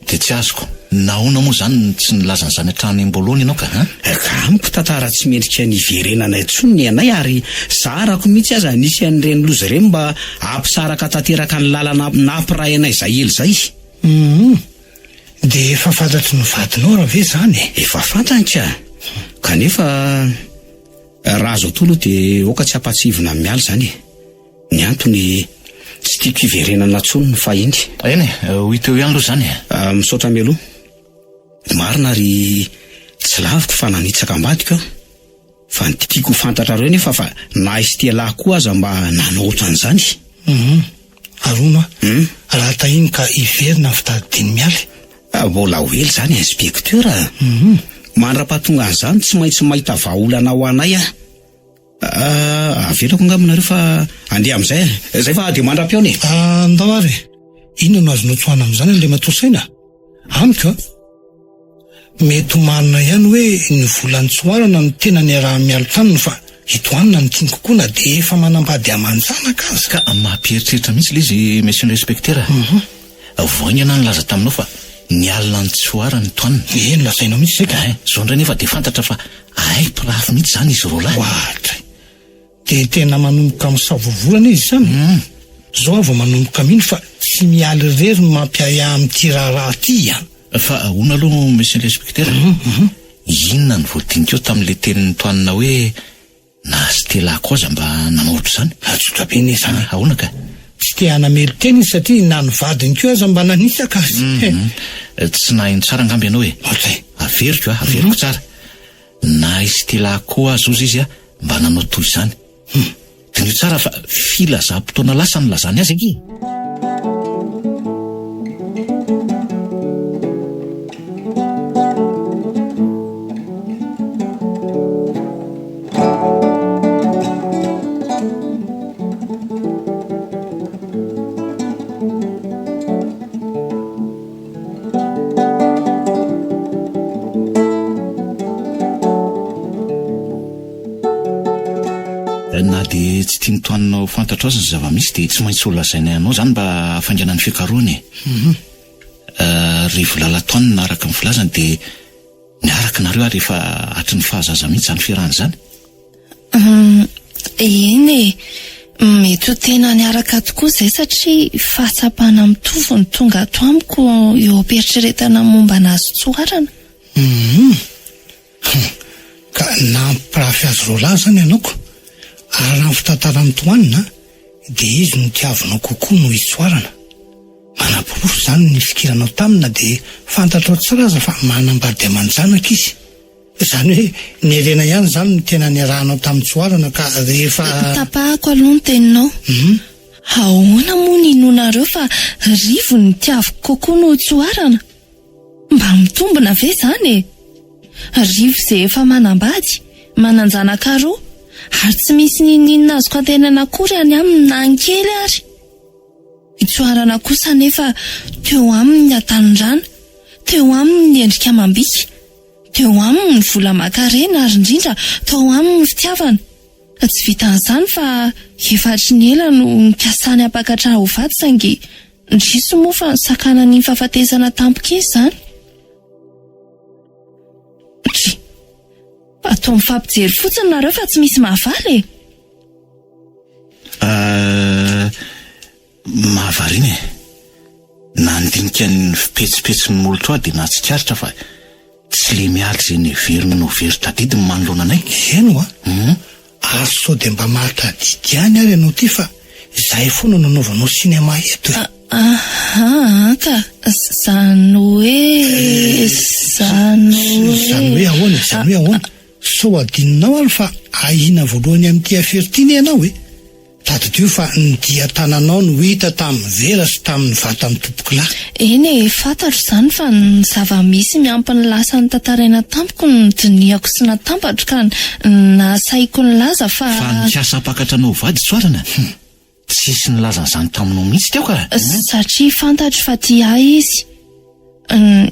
Dia tsy azoko, nahoana moa izany no tsy nilaza an'izany hatrany am-boalohany ianao ka an? Ka amiko tantara tsy mendrika ny hiverenana intsony ny anay ary zarako mihitsy aza nisy an'ireny loza ireny mba hampisaraka tanteraka ny lalana nampiray anay izay ela izay. Humm. Dia efa fantatry ny vadinao ra ve izany e? Efa fantany ka! Kanefa raha azo atao aloha dia aoka tsy hampahatsiahivina an'i Mialy izany e! Ny antony, tsy tiako hiverenana intsony ny fahiny. Eny e, ho hita eo ihany aloha izany e. Misaotra mialoha. Marina ary tsy laviko fa nanitsaka ambadika aho. Fa ny tiako ho fantatrareo anefa fa na i Stella koa aza mba nanao ohatran'izany. Hum, ary hono aho, raha tahiny ka hiverina ny fitadidian'i Mialy? Mbola ho ela izany inspecteur a! Mandra-pahatongan'izany tsy maintsy mahita vahaolana ho anay aho. Ah, avelako angamba nareo fa andeha amin'izay e. Zay fa dia mandra-pihaona e. Ah, ndao ary e. Inona no azonao tsoahana amin'izany Andriamatoa Saina? Amiko an! Mety ho marina ihany hoe ny vola nitsoarana no tena niaraha-mialo taminy fa itohanina no tiany kokoa na dia efa manambady aman-janaka aza. Ka mampieritreritra mihitsy ilay izy Monsieur l'inspecteur a. Vao haingana aho nilaza taminao fa ny alina nitsoarany Toanina. Eny, lazainao mihitsy izay ka. Ein, izao indray nefa dia fantatra fa hay mpirafy mihitsy izany izy roalahy. Oadray. Dia tena manomboka misavovolana izy izany? Hum. Izao aho vao manomboka mino fa tsy mialy irery no mampiahiahy amin'ity raharaha ity an! Fa ahoana aloha Monsieur l'inspecteur? Inona no voadinikao tamin'ilay tenin'i Toanina hoe na Stella koa aza mba nanao ohatr'izany? Tsotra be anie izany e! Ahoana ka? Tsy te hanamelo-tena izy satria na ny vadiny koa aza mba nanisaka azy. Hum. Tsy naheno tsara angamba ianao e! Ohatray. Averiko a, averiko tsara. Na i Stella koa aza ozy izy mba nanao toy izany. Hum. Diniho tsara fa filazam-potoana lasa no nilazany azy ange e. Na dia tsy tian'i Toanina ho fantatrao aza ny zava-misy dia tsy maintsy ho lazainay anao izany mba hahafaingana ny fikarohana e. Rivolala Toanina araka ny filazany dia niaraka nareo ary efa hatry ny fahazaza mihitsy izany fiarahana izany. Hum, eny e! Mety ho tena niaraka tokoa izay satria fahatsapana mitovy no tonga ato amiko eo am-pieritreretana momba an'azy tsoarana. Hum, hum, ka nampirafy azy roalahy izany ianao ko! Ary raha ny fitantaran'i Toanina dia izy no tiavinao kokoa noho i Tsoarana. Manaporofo izany ny nifikiranao taminy na dia fantatrao tsara aza fa manambady aman-janaka izy. Izany hoe ny Helena ihany izany no tena niarahanao tamin'i Tsoarana ka rehefa. Tapahako aloha ny teninao. Ahoana moa no inoanareo fa Rivo no tiaviko kokoa noho Tsoarana? Mba mitombina ve izany e? Rivo izay efa manambady, manan-janaka roa, ary tsy misy n'inon'inona azoko antenaina akory any aminy na ny kely ary. I Tsoarana kosa anefa teo aminy ny hatanorana, teo aminy ny endrika amam-bika, Teo aminy ny vola aman-karena ary indrindra tao aminy ny fitiavana. Tsy vitan'izany fa efa hatry ny ela no nikasany hampakatra ho vady saingy indrisy moa fa nosakanan'iny fahafatesana tampoka iny izany. Dry. Atao mifampijery fotsiny nareo fa tsy misy mahavaly e! Euh, mahavariana e! Nandinika ny fipetsipetsin'ny molotro aho dia nahatsikaritra fa tsy le mialy izay neveriny ho very tadidy ny manoloana anay. Eny oa! Ary sao dia mba mahatadidy ihany ary ianao ity fa izahay foana no nanaovanao cinéma eto e! Aha ka! Zany hoe, zany hoe. Zany hoe ahoana e? Zany hoe ahoana? Sao adinonao ary fa ahiana voalohany amin'ity afera ity anie ianao e! Tadidio fa ny dian-tananao no hita tamin'ny vera sy tamin'ny vatan'ny tompokolahy. Eny e, fantatro izany fa ny zava-misy miampy ny lasa notantaraina tamiko no nodinihako sy natambatro ka nahasahiko nilaza fa. Fa nikasa hampakatra anao ho vady Tsoarana? Tsisy nilaza an'izany taminao mihitsy teo ka! Satria fantatro fa tia ahy izy.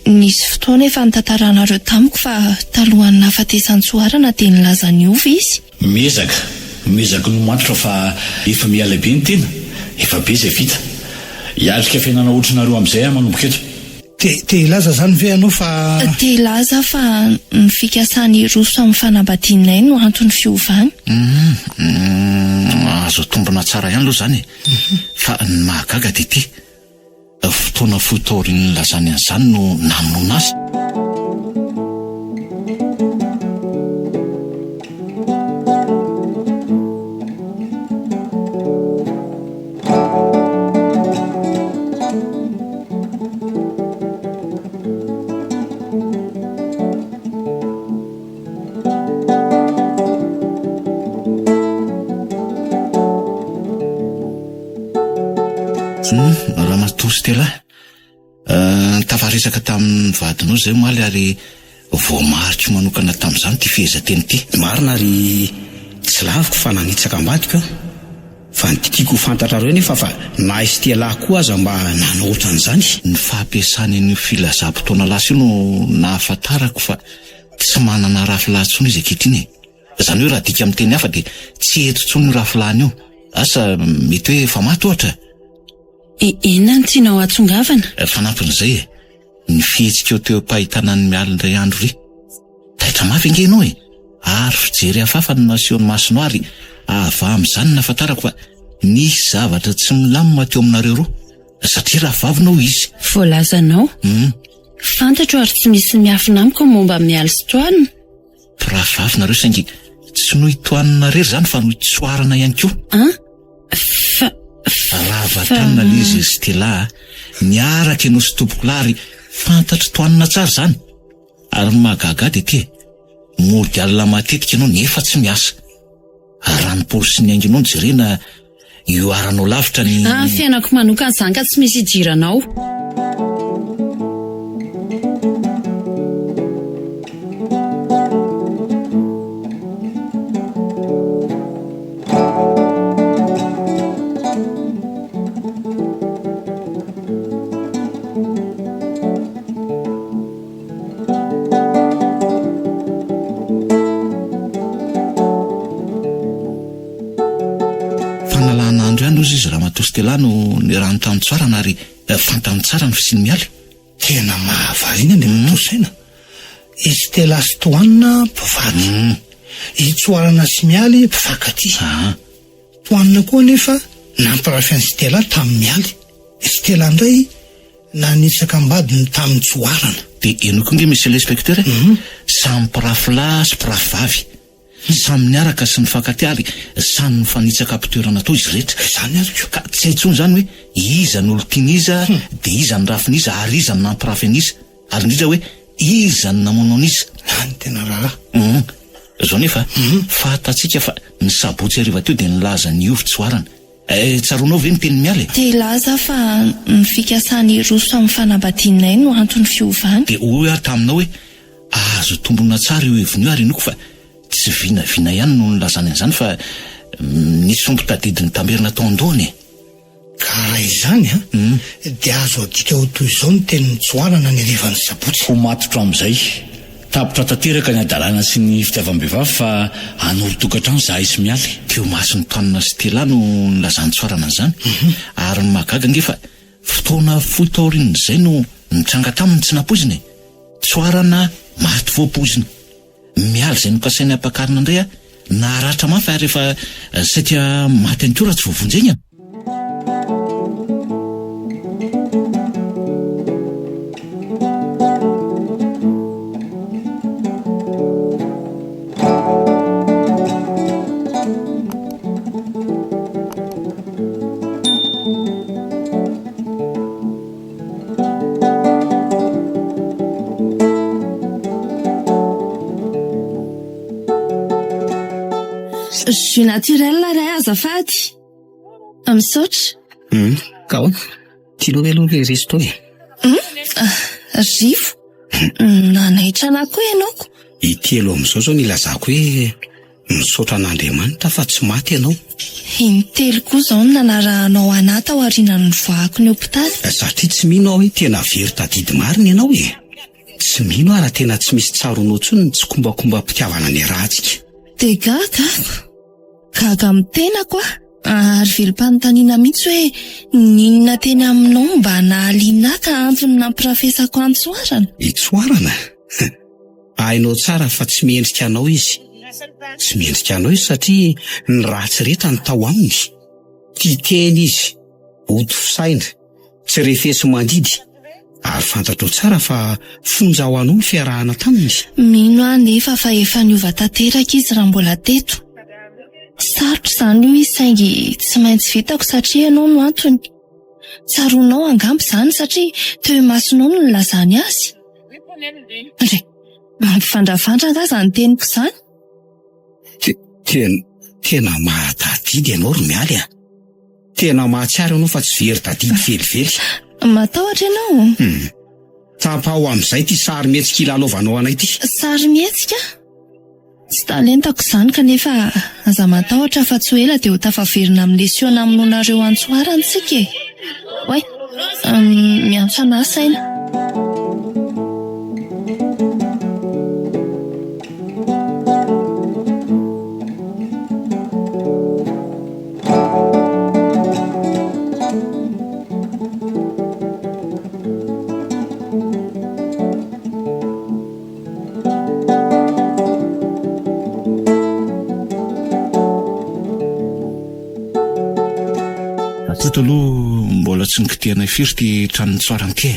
Nisy fotoana efa nitantaranareo tamiko fa talohan'ny nahafatesan'i Tsoarana dia nilaza niova izy. Miezaka, miezaka no matotra fa efa miha-lehibe ny tena, efa be izay vita. Hiatrika fiainana ohatrinareo amin'izay aho manomboka eto. Te, te hilaza izany ve ianao fa. Te hilaza aho fa ny fikasany hiroso amin'ny fanambadianay no anton'ny fiovany. Humm, azo atombina tsara ihany aloha izany e. Fa ny mahagaga dia ity, fotoana fohy taorian'ny nilazany an'izany no namonoana azy. Hum, Ramatoa Stella, tafaresaka tamin'ny vadinao izay omaly ary voamariko manokana tamin'izany ity fehezanteny ity. Marina ry. Tsy laviko fa nanitsaka ambadika aho. Fa ny tiako ho fantatrareo nefa fa na i Stella koa aza mba nanao ohatran'izany. Ny fampiasany an'io filazam-potoana lasa io no nahafantarako fa tsy manana rafilahy intsony izy ankehitriny e. Izany hoe raha adika amin'ny teny hafa dia tsy eto intsony io rafilahiny io. Asa mety hoe efa maty ohatra? Inona no tianao hahatongavana? Fanampin'izay e, ny fihetsikao teo am-pahitana an'i Mialy indray andro ry. Taitra mafy ange ianao e! Ary fijery hafahafa no nasehon'ny masonao ary avy amin'izany no nahafantarako fa nisy zavatra tsy milamina teo aminareo roa. Satria rahavavinao izy. Voalazanao. Fantatro ary tsy misy miafina amiko ny momba an'i Mialy sy Toine. Mpirahavavy nareo saingy tsy noho i Toanina irery izany fa noho i Tsoarana ihany koa. An? Fa, fa. Ravatanina le izy ry Stella a! Niaraka ianao sy tompokolahy ary fantatr'i Toanina tsara izany. Ary ny mahagaga ahy dia ity e, mody alina matetika ianao nefa tsy miasa. Raha ny paosy sy ny haingonao no jerena, ihoaranao lavitra ny. Ah, fiainako manokana izany ka tsy misy idiranao. Fanalana andro ihany hozy izy Ramatoa Stella no niarahany tamin'i Tsoarana ary fantany tsara ny fisian'i Mialy. Tena mahavariana ny matoa saina. I Stella sy Toanina mpivady. I Tsoarana sy Mialy mpifankatia. Toanina koa anefa nampirafy an'i Stella tamin'i Mialy. Stella indray Nanitsaka am-badiny tamin'ny tsoarana. Dia henoy koa nge Monsieur l'inspecteur e! Samy mpirafilahy sy mpirafivavy. Samy niaraka sy nifankatia ary samy nifanitsaka am-pitoerana tao izy rehetra. Izany ary ko. Ka tsy hay intsony izany hoe iza no olon-tian'iza, dia iza no rafin'iza ary iza no nampirafy an'iza. Ary indrindra hoe iza no namono an'iza. Izany no tena raharaha. Hum. Izao nefa, fantatsika fa ny sabotsy hariva teo dia nilaza ny hiova tsoarana. Eh, tsaroanao ve ny tenin'i Mialy e? Te hilaza aho fa ny fikasany hiroso amin'ny fanambadianay no anton'ny fiovany. Dia hoy aho taminao hoe, azo tombonina tsara io heviny io ary inoako fa tsy vinavina ihany no nilazany an'izany fa nisy omby tadidy nitamberina tao an-dohany e. Ka raha izany an, dia azo adika ho toy izao ny tenin'i Tsoarana ny harivan'ny sabotsy. Ho matotra amin'izay. Tapitra tanteraka ny hadalana sy ny fitiavam-behivavy fa hanorin-tokantrano izahay sy Mialy. Teo imason'i Toanina sy Tela no nilazan'i Tsoarana an'izany. Ary ny mahagaga ange fa fotoana fohy taorian'izay no nitranga taminy ny tsy nampoizina e! Tsoarana maty voapoizina. Mialy izay nokasainy hampakarina indray naratra mafy ary efa saika maty ihany koa raha tsy voavonjy haingana. Jus naturel ray azafady. Misaotra. Hum, ka ahoana? Tianao ve aloha ilay resto e? Hum, Rivo. Nanaitra anah koa ianao ko. Ity aloha amin'izao izao no ilazako hoe misaotra an'Andriamanitra fa tsy maty ianao. Intelo koa izao no nanarahanao anah tao aorianan'ny nivoahako ny hopitaly. Satria tsy mino aho hoe tena very tadidy marina ianao e. Tsy mino aho raha tena tsy misy tsaroanao intsony ny tsikombakombam-pitiavana niarahantsika. Dia gaga aho. Gaga amin'ny tenako aho ary velom-panontaniana mihitsy hoe n'inona teny aminao no mba nahaliana ahy ka antony nampirafesako an'i Tsoarana? I Tsoarana? Hainao tsara fa tsy mendrika anao izy. Tsy mendrika anao izy satria ny ratsy rehetra no tao aminy. Tia tena izy, boto fisaina. Tsy refesi-mandidy, ary fantatrao tsara fa fonja ho anao ny fiarahana taminy. Mino aho anefa fa efa niova tanteraka izy raha mbola teto. Sarotra izany hoy izy saingy tsy maintsy vitako satria ianao no antony. Tsaroanao angamba izany satria teo imasonao no nilazany azy. Ndry, mampivandravandra angaha izany teniko izany? Tena, tena mahatadidy ianao ry Mialy a! Tena mahatsiaro ianao fa tsy very tadidy velively. Matahotra ianao? Hum. Tapaho amin'izay ity sarimihetsika ilalaovanao anay ity. Sarimihetsika? Tsy talentako izany kanefa aza matahotra fa tsy ho ela dia ho tafaverina amin'ny lesiona hamonoanareo antsoarana isika e! Oay! Miantso an'ahy saina. Hatreto aloha mbola tsy nikitihanay firy ity tranon'i Tsoarana ity e.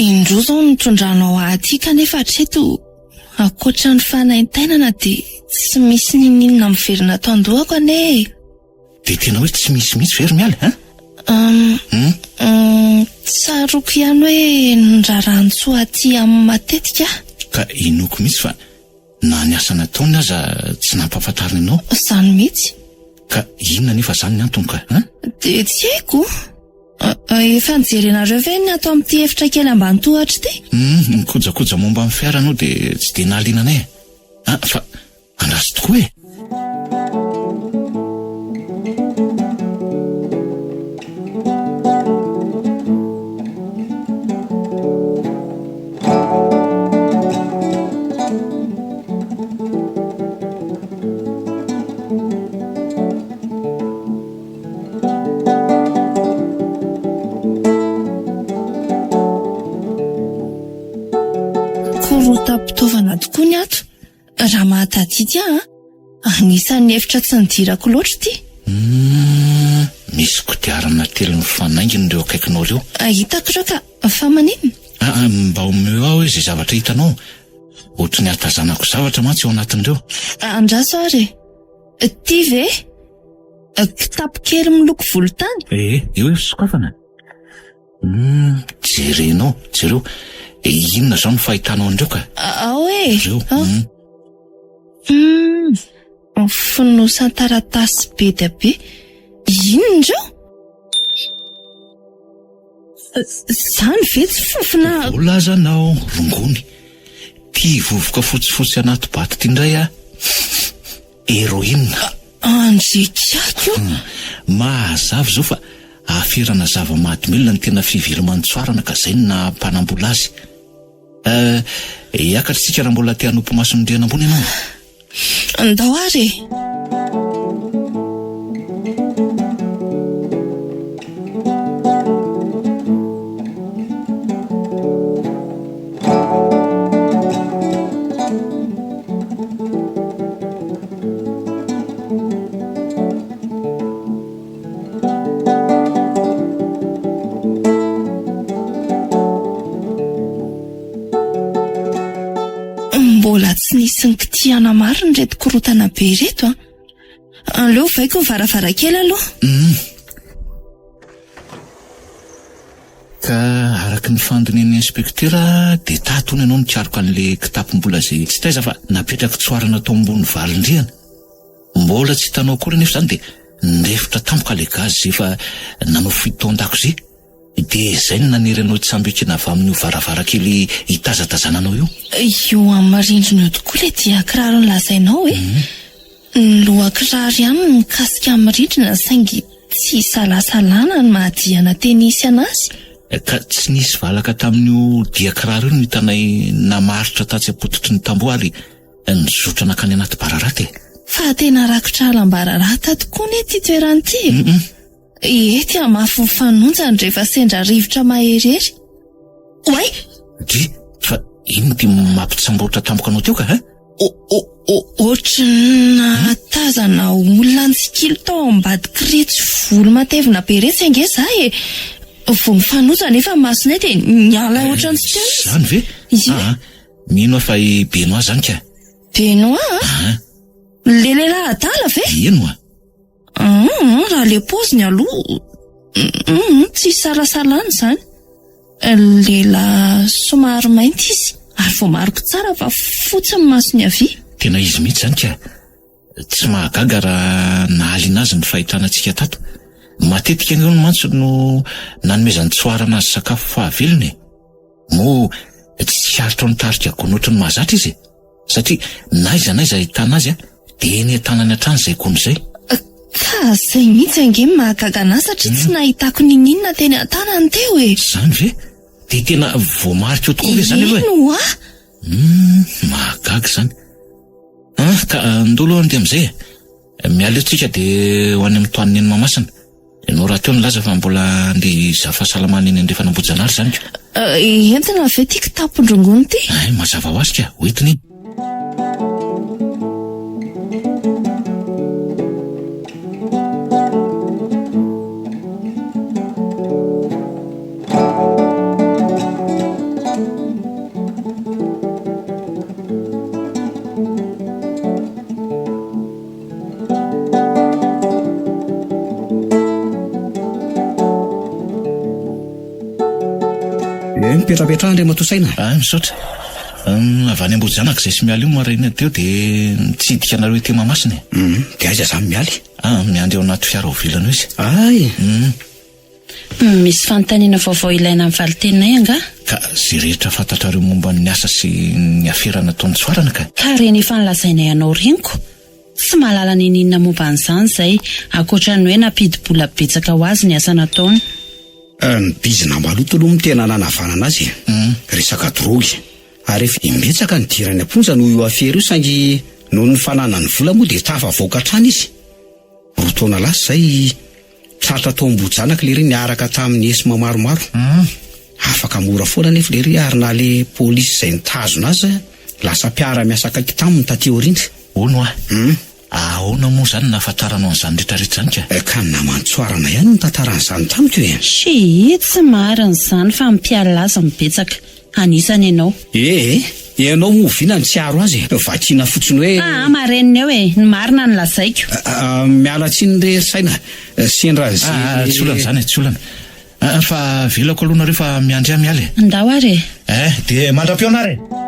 Indroa izao no nitondranao ahy aty kanefa hatreto ankoatra ny fanaintainana dia tsy misy n'inon'inona miverina ato an-dohako anie e. Dia tena hoe tsy misy mihitsy ve ry Mialy a? Hum, tsaroako ihany hoe nirarantsoa aty aminy matetika aho. Ka inoako mihitsy fa na ny asa nataony aza tsy nampahafantariny anao. Izany mihitsy. Ka inona anefa izany ny antony ka? An? Dia tsy haiko. Efa nijerenareo ve ny ato amin'ity efitra kely ambany tohatra ity? Hum, ny kojakoja momba ny fiara aloha dia tsy dia nahaliana anay e. Ah, fa Andraso tokoa e! Korotam-pitaovana tokoa ny ato. Raha mahatadidy aho an, anisan'ny efitra tsy nidirako loatra ity. Humm, misy kodiarana telo mifanaingina ireo akaikinao ireo. Hitako ireo ka, fa maninona? Aa, mba omeo ahy hoe izay zavatra hitanao. Ohatry ny ahatazanako zavatra mantsy ao anatin'ireo. Andraso ary e. Ity ve? Kitapo kely miloko volontany? Ee, eo efa sokafana. Humm, jerenao, jereo. E inona izao no fahitanao an'ireo ka? Ao e! Jereo, humm. Humm, fonosan-taratasy be dia be. Inona ireo? Izany ve tsy fofona. Voalazanao, rongony. Ity vovoka fotsifotsy anaty boaty ity indray a. Héroïne. Andriakiako o! Mahazava izao fa aferana zava-mahadomelina ny tena fiveloman'ny tsoarana ka izay no naha mpanambola azy. Eh, hiakatra isika raha mbola te hanompo mason'ny rihana ambony ianao. Ndao ary e! Mbola tsy nisy nikitihana marina ireto korontana be ireto an. Aleo ovaiko ny varavarankely aloha. Hum. Ka araka ny fandinihan'ny inspektera dia tato hono ianao nikaroka an'ilay kitapom-bola izay tsy taiza fa napetrak'i Tsoarana tao ambony valin-drihana. Mbola tsy hitanao akory anefa izany dia nirefotra tampoka ilay gaz izay efa nanao fuite tao an-dakozia. Dia izay no nanery anao hitsambikina avy amin'io varavarankely hitazatazananao io. Io amin'ny rindrina io tokoa ilay dian-kiraro nolazainao e! Ny lohan-kiraro ihany no mikasika amin'ny rindrina saingy tsy isalasalana ny maha diana tenisy anazy. Ka tsy nisy valaka tamin'io dian-kiraro io no hitanay namaritra tatsy am-pototry ny tamboho ary nizotra nankany anaty bararata e! Fa tena rakotra alam-bararata tokoa anie ity toerana ity e! Ety hamafy ny fanonjany rehefa sendra rivotra maherihery. Oay! Dry, fa inona ity mampitsamboatra tampoka anao teo ka, hein? Ohatry ny nahatazana olona nitsikilo tao ambadik'iretsy volo matevina be iretsy ange za e! Vao mifanojo anefa ny masonay dia niala ohatran'ny tsy teo izy. Izany ve? Ie. Aa, mino aho fa i Benoît izany ka. Benoît a? Aa. Le lehilahy adala ve? Eny oa. Aa, raha le paoziny aloha, humm, tsy isalasalana izany. Lehilahy somary mainty izy ary voamariko tsara fa fotsy ny masony havia. Tena izy mihitsy izany ka. Tsy mahagaga raha nahaliana azy ny fahitana antsika tato. Matetika anie hono mantsy no nanomezan'i Tsoarana azy sakafo fahavelony e. Moa tsy tsikaritra ho nitarika gony ohatry ny mahazatra izy e. Satria n'aiza n'aiza ahitana azy dia eny an-tanany hatrany izay gony izay. Ka izay mihitsy ange no mahagaga anà satria tsy nahitako n'inon'inona teny an-tanany teo e! Izany ve? Dia tena voamarika eo tokoa ve izany aloha e? Eny ho'a! Hum, mahagaga izany. An, ka ndao aloha handeha amin'izay e. Miala eo tsika dia ho any amin'ny toanina eny Mahamasina. Ianao rahateo nilaza fa mbola handeha hizaha fahasalamana eny Andrefan'Ambohijanahary izany ka. Entina ve ity kitapon-drongony ity? Hay, mazava ho azy ka, ho entina iny. Eh, mipetrapetraha Andriamatoa Saina. Ah, misaotra. Avy any Ambohijanaka izay sy Mialy io maraina teo dia nitsidika anareo ety Mahamasina e. Hum, dia aiza izany Mialy? Ah, miandry ao anaty fiara ao ivelany ao izy. Ay! Hum. Misy fanontaniana vaovao ilaina amin'ny valin-teninay angaha? Ka izay rehetra fantatrareo momba ny asa sy ny afera nataon'i Tsoarana ka. Ka ireny efa nolazainay anao ireny ko! Tsy mahalala n'inon'inona momba an'izany izay, ankoatra ny hoe nampidi-bola betsaka ho azy ny asa nataony. Ny bizina maloto aloha no tena nanavanana azy e! Resaka drogue. Ary efa imbetsaka nidirany am-ponja noho io afera io saingy noho ny fananany vola moa dia tafavoaka hatrany izy. Roa taona lasa izay, tratra tao Ambohijanaka lery niaraka tamin'ny esma maromaro. Afaka mora foana anefa lery ary na le polisy izay nitazona azy lasa mpiara-miasa akaiky taminy taty aoriana. Hono hoa, ahoana moa izany nahafantaranao an'izany rehetrarehetra izany ka? Ka ny naman'i Tsoarana ihany no nitantara an'izany tamiko e! Shii, tsy marina izany fa mpiala azy no betsaka. Anisany ianao. Ee, ianao moa oviana no tsy hiaro azy e? Vakiana fotsiny hoe. Aa, marenina eo e! Ny marina no lazaiko. Aa, miala tsiny re ry saina, sendra an'izay. Aa, tsy olana izany e, tsy olana. Aa, fa avelako aloha nareo fa miandry ahy miala e. Ndao ary e. Eh, dia mandra-pihaona ary e.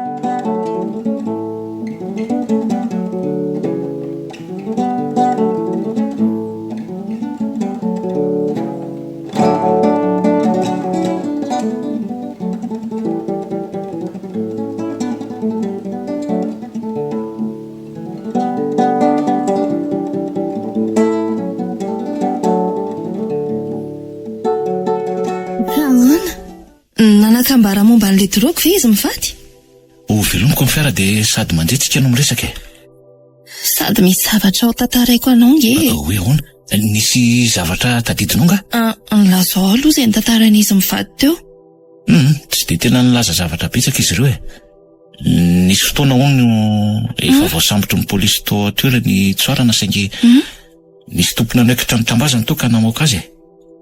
Ahoana? Nanakambara momba an'ilay drogue ve izy mivady? Ho velomiko ny fiara dia sady mandeha tsika no miresaka e. Sady misy zavatra ho tantaraiko anao nge e. Hoe ahoana? Nisy zavatra tadidinao nga? Nilazao aloha izay notantarain'izy mivady teo. Hum, tsy dia tena nilaza zavatra betsaka izy ireo e. Nisy fotoana hono efa voasambotry ny polisy tao an-toerana i Tsoarana saingy nisy tompon'andraikitra nitambazany tao ka namoaka azy e.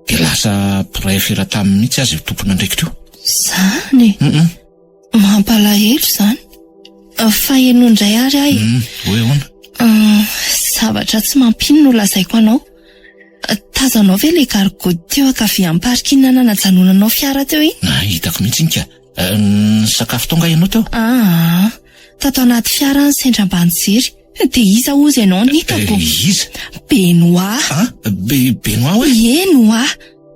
Dia lasa mpiray afera taminy mihitsy aza io tompon'andraikitra io. Izany e? Hum. Mampalahelo izany. Fa henoy indray ary aho e. Hum, hoe ahoana? Zavatra tsy mampino no lazaiko anao. Tazanao ve ilay gargotte teo ankavian'ny parking nanajanonanao fiara teo iny? Ah, hitako mihitsy iny ka. Nisakafo tao angaha ianao teo? Aa, tato anaty fiara aho sendra mba nijery. Dia iza hozy ianao no hitako? Iza? Benoît. Ah, Benoît hoe? Eny hoa,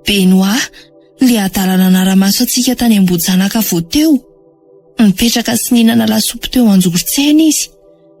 Benoît. Ilay adala nanara-maso antsika tany Ambohijanaka vao teo. Nipetraka sy nihinana lasopy teo anjoron-tsena izy.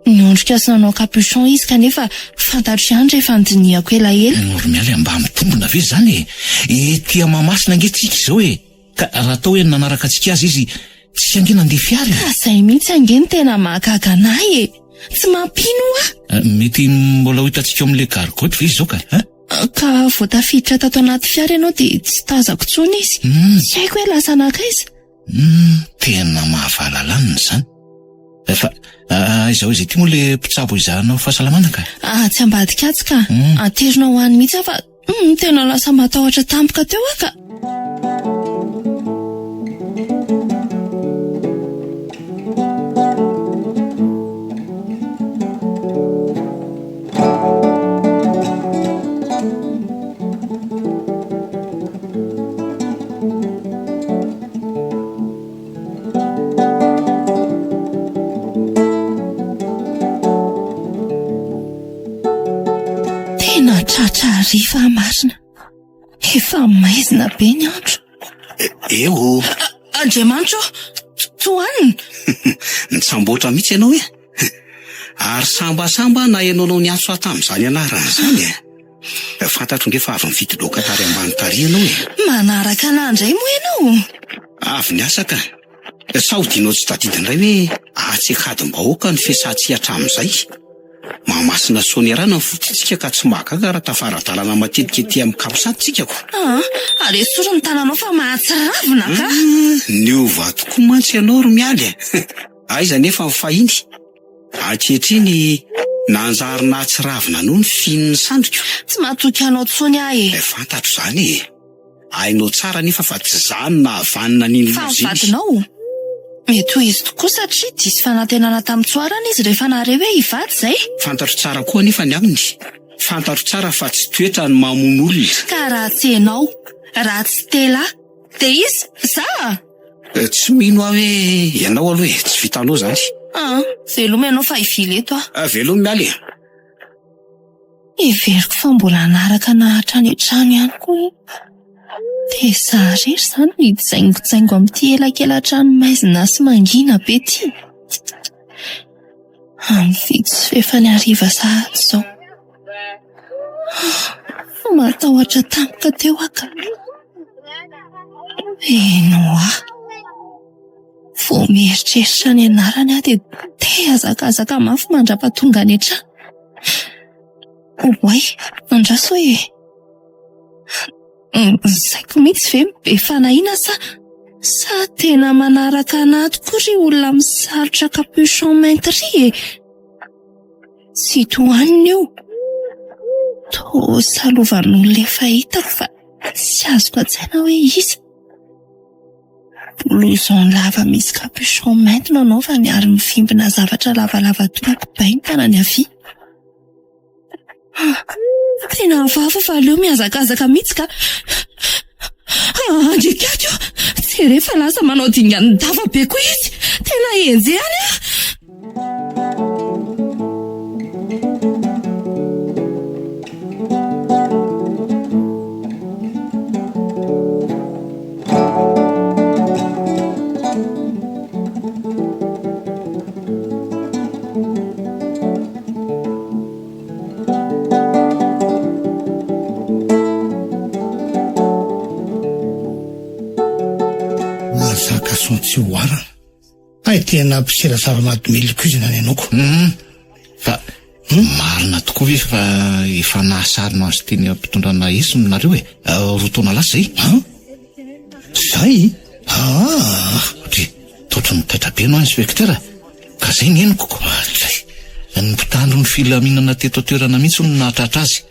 Niondrika sy nanao capuchon izy kanefa fantatro ihany rehefa nodinihako elaela. Ry Mialy a, mba mitombina ve izany e? Ety Mahamasina ange tsika izao e! Ka raha atao hoe nanaraka antsika aza izy, tsy ange nandeha fiara e! Ka izay mihitsy ange no tena mahagaga an'ahy e! Tsy mampino hoa! Mety mbola ho hitantsika ao amin'ilay gargotte ve izy izao ka? Hein? Ka vao tafiditra tato anaty fiara ianao dia tsy tazako intsony izy. Tsy haiko hoe lasa nankaiza. Humm, tena mahavalalanina izany. Fa aiza ho aiza ity moa ilay mpitsabo hizahanao fahasalamana ka? Atsy ambadika atsy ka. Aterina ho any mihitsy aho fa humm, tena lasa matahotra tampoka teo aho ka. Tena tratra hariva aho marina. Efa maizina be ny andro. Eo. Andriamanitra ô, tohanina. Nitsamboatra mihitsy ianao e. Ary sambasamba aho naheno anao niantso ahy tamin'izany anarana izany e. Fantatro nge fa avy nividy laoka tary ambany tary ianao e. Manaraka anah indray moa ianao? Avy niasa ka. Sao dinao tsy tadidy indray hoe atsy Ankadimbahoaka ny fiasantsika hatramin'izay. Mahamasina Soanierana ny fototsika ka tsy mahagaga raha tafara-dalana matetika ety amin'ny Capsat tsika ko. Aa, ary esory ny tananao fa mahatsiravina ka. Niova tokoa mantsy ianao ry Mialy e. Aiza anefa ny fahiny? Ankehitriny, nanjary nahatsiravina anao ny fihin'ny sandriko. Tsy matoky anao intsony aho e. Fantatro izany e. Hainao tsara anefa fa tsy izaho no nahavanona an'iny Fa ny loza iny. vadinao? Mety ho izy tokoa satria diso fanantenana tamin'i Tsoarana izy rehefa nahare hoe hivady izay. Fantatro tsara koa anefa ny aminy. Fantatro tsara fa tsy toetra ny mamono olona. Ka raha tsy ianao, raha tsy Tela, dia iza? Za? Tsy mino aho hoe ianao aloha e, tsy vitanao izany. Aa, veloma ianao fa hivily eto aho. Veloma Mialy e. Heveriko fa mbola hanaraka anà hatrany an-trano ihany koa io. Dia izaho irery izany no hijaingojaingo amin'ity elakela-trano maizina sy mangina be ity. Amin'ny fito sy fahefany hariva sahady izao. Matahotra tampoka teo aho ka. Henoa. Vao mieritreritra ny anarany aho dia te hihazakazaka mafy mandra-pahatonga any an-trano. Oay, andraso e! Ny saiko mihitsy ve be fanahiana sa sa tena manaraka anà tokoa ry olona misalotra capuchon mainty ry e? Tsy tohanina io. Toa salovan'olona efa hitako fa tsy azoko an-tsaina hoe iza. Blouson lava misy capuchon mainty no anaovany ary mivimbina zavatra lavalava toy ny kibay ny tanany havia. Tena hafahafa fa aleo mihazakazaka mihitsy ka. Andriakato, jereo fa lasa manao dingan'ny dava be koa izy. Tena enjehany aho. Mahazaka son tsy oharana. Hay tena mpisera zava-mahadomelina koa izy na ny anoko. Hum, fa marina tokoa ve fa efa nahasarona azy teny am-pitondrana esony nareo e? Roa taona lasa izay. An? Zay? Aa! Dry, toatry ny taitra be anao inspecteur ka zay ny henoko ko. Zay. Ny mpitandro ny filaminana teto an-toerana mihitsy hono no nahatratra azy.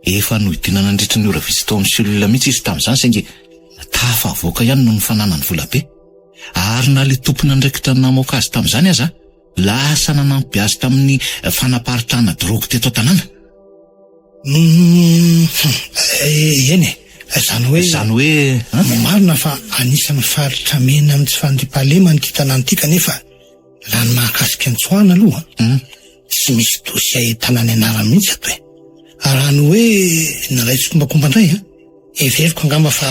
Efa nohidiana nandritry ny ora vitsy tao amin'ny cellule mihitsy izy tamin'izany saingy tafavoaka ihany noho ny fananany vola be. Ary na ilay tompon'andraikitra namoaka azy tamin'izany aza lasa nanampy azy tamin'ny fanaparitahana drogue teto an-tanàna. Hum, eny e, izany hoe. Izany hoe, an? Marina fa anisan'ny faritra mena amin'ny tsy fandriampahalemana ity tanàna ity kanefa raha ny mahakasika an'i Tsoahana aloha, tsy misy dossier ahitana ny anarany mihitsy ato e. Raha ny hoe niray tsikombakomba indray an, heveriko angamba fa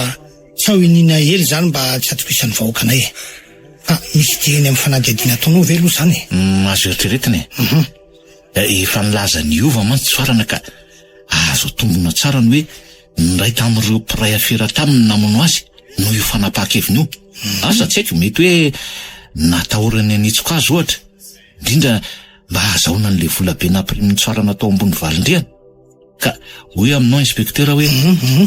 tsaho iniana ela izany mba tsy hatokisan'ny vahoakanay e. Fa misy idirany amin'ny fanadihadiana ataonao ve aloha izany e? Azo eritreretina e. Efa nilaza niova mantsy Tsoarana ka azo atombina tsara ny hoe niray tamin'ireo mpiray afera taminy ny namono azy noho io fanapahan-keviny io. Asa tsy haiko, mety hoe natahorany hanitsoka azy ohatra, indrindra mba hahazahoana an'ilay vola be nampirimin'i Tsoarana tao ambony valin-drihana. Ka hoy aminao inspektera hoe